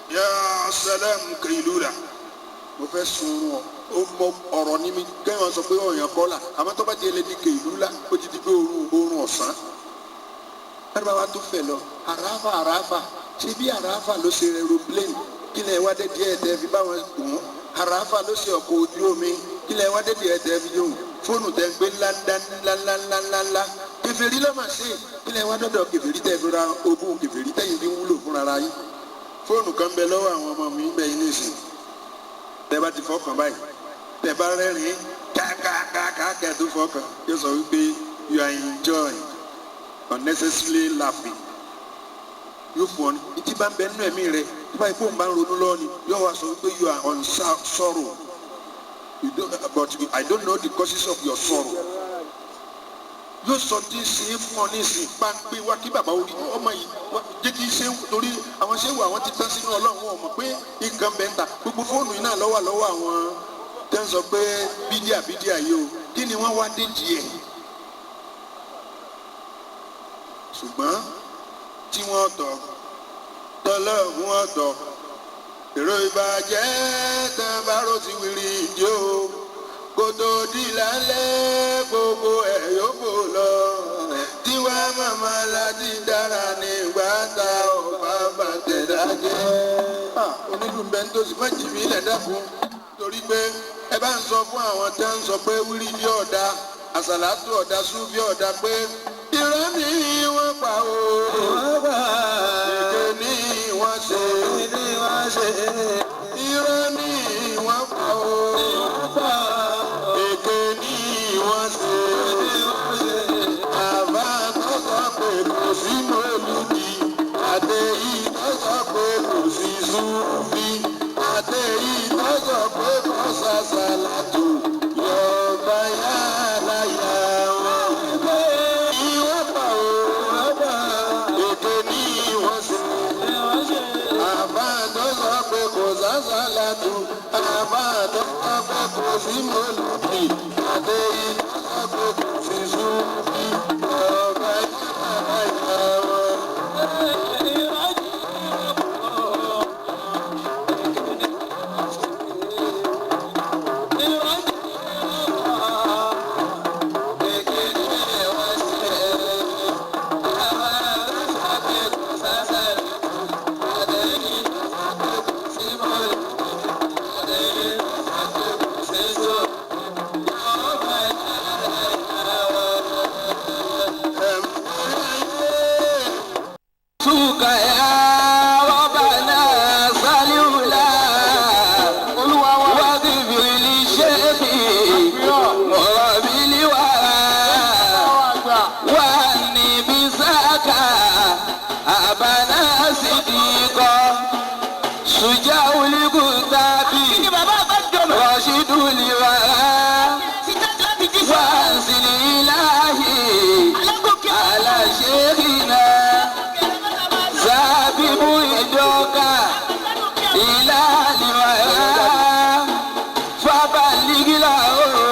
yà sẹlẹ̀m kìlúra, mo fẹ́ sunrun ọ, ó mọ ọ̀rọ̀ ní mi kẹ́hìn sọ pé ọ̀yàn kọ́ọ́là. Àmọ́ tó bá ti lè di kìlúra, ó ti di pé oorun ọ̀sán. Lárúbáwá tó fẹ̀ lọ. Àràfà, àràfà, ṣé bí àràfà ló ṣe aeroplane? Kí lẹ wá dé díẹ̀ tẹ́ fi báwọn gùn? Àràfà ló ṣe ọkọ̀ ojú omi. Kí lẹ wá dé díẹ̀ tẹ́ fi yóò fóònù tẹ́ gbé ńlá ńlá ńlá ńlá ńlá ńlá ńlá? Kèfèrí ló mà ṣe. Kí lẹ wá dọ́dọ̀ kèfèrí tẹ́ fi ra ogún kèfèrí tẹ́yìn fi wúlò fúnra ra yín? Fóònù kan bẹ lọ́wọ́ àwọn ọmọ mi bẹ yín nísìn. Tẹ́ bá ti fọkàn báyìí, tẹ́ bá rẹ́rìn-ín kákákáká kẹ́ tó fọkàn, yóò sọ wípé you are enjoying unnecessarily laughing. Yóò fún ọ ní ìtí bá ń bẹ nínú ẹ̀mí rẹ. Tí báyìí fóun bá ń ronú lọ́wọ́ ni, yóò wá sọ wípé you are on sorrow, you don't, but I don't know the causes of your sorrow. Yóò sọ tí ń ṣe é fún ọ ní ìsìn páńpé wá kí bàbá orí ọmọ yìí wá jẹ́ kí ṣe torí àwọn ṣéwù àwọn ti tán sínú Ọlọ́run. Wọn ò mọ̀ pé nǹkan bẹ́ẹ̀ ń ta gbogbo fóònù yìí náà lọ́wọ́ lọ́wọ́ àwọn tẹ́ ń sọ pé bídíà bídíà yìí o. Kí ni wọ́n wá dé díẹ̀? Ṣùgbọ́n tí wọ́n tọ̀ tọ́lọ́hún ọ̀tọ̀ èrò ìbàjẹ́ tán bá rò sí wìrì ìdí o, kótó di lálẹ́ gbogbo ẹ̀ yóò fò lọ. Tiwa màmá láti dára nígbà tá ọba bá tẹ̀dá jẹ́. Onílù ń bẹ ń tòsí, má jì mí lẹ̀ dákun, torí pé ẹ bá ń sọ fún àwọn tẹ́ ń sọ pé wírí bí ọ̀dà àsàlátù ọ̀dà súnfì ọ̀dà pé irọ́ ni wọ́n pa o, èké ni wọ́n ṣe. Irọ́ ni wọ́n pa o, èké ni wọ́n ṣe. Bàbá tó sọ pé kò sí mọ́lúdì, àtẹ̀yí tó sọ pé kò sí súnfì, àtẹ̀yí tó sọ pé kò sàṣàlátù, yọ̀ọ̀bá yàrá yà wọ́n. Ìwọ́n pa o, èké ni wọ́n ṣe. Àbá tó sọ pé kò sàṣàlátù, àbá tó sọ pé kò sí mọ́lúdì, àtẹ̀yí tó sọ pé kò sí súnfì, yọ̀ọ̀bá yàrá yà wọ́n. Suka ya Rabbana salula wa bibili sheikhi murabili wa wa nibisaka abana sidiqa sujauli kutabi rashiduli wa wansili ilahi ala sheikhina zabibu idoka ilaliwaya fabaligila o.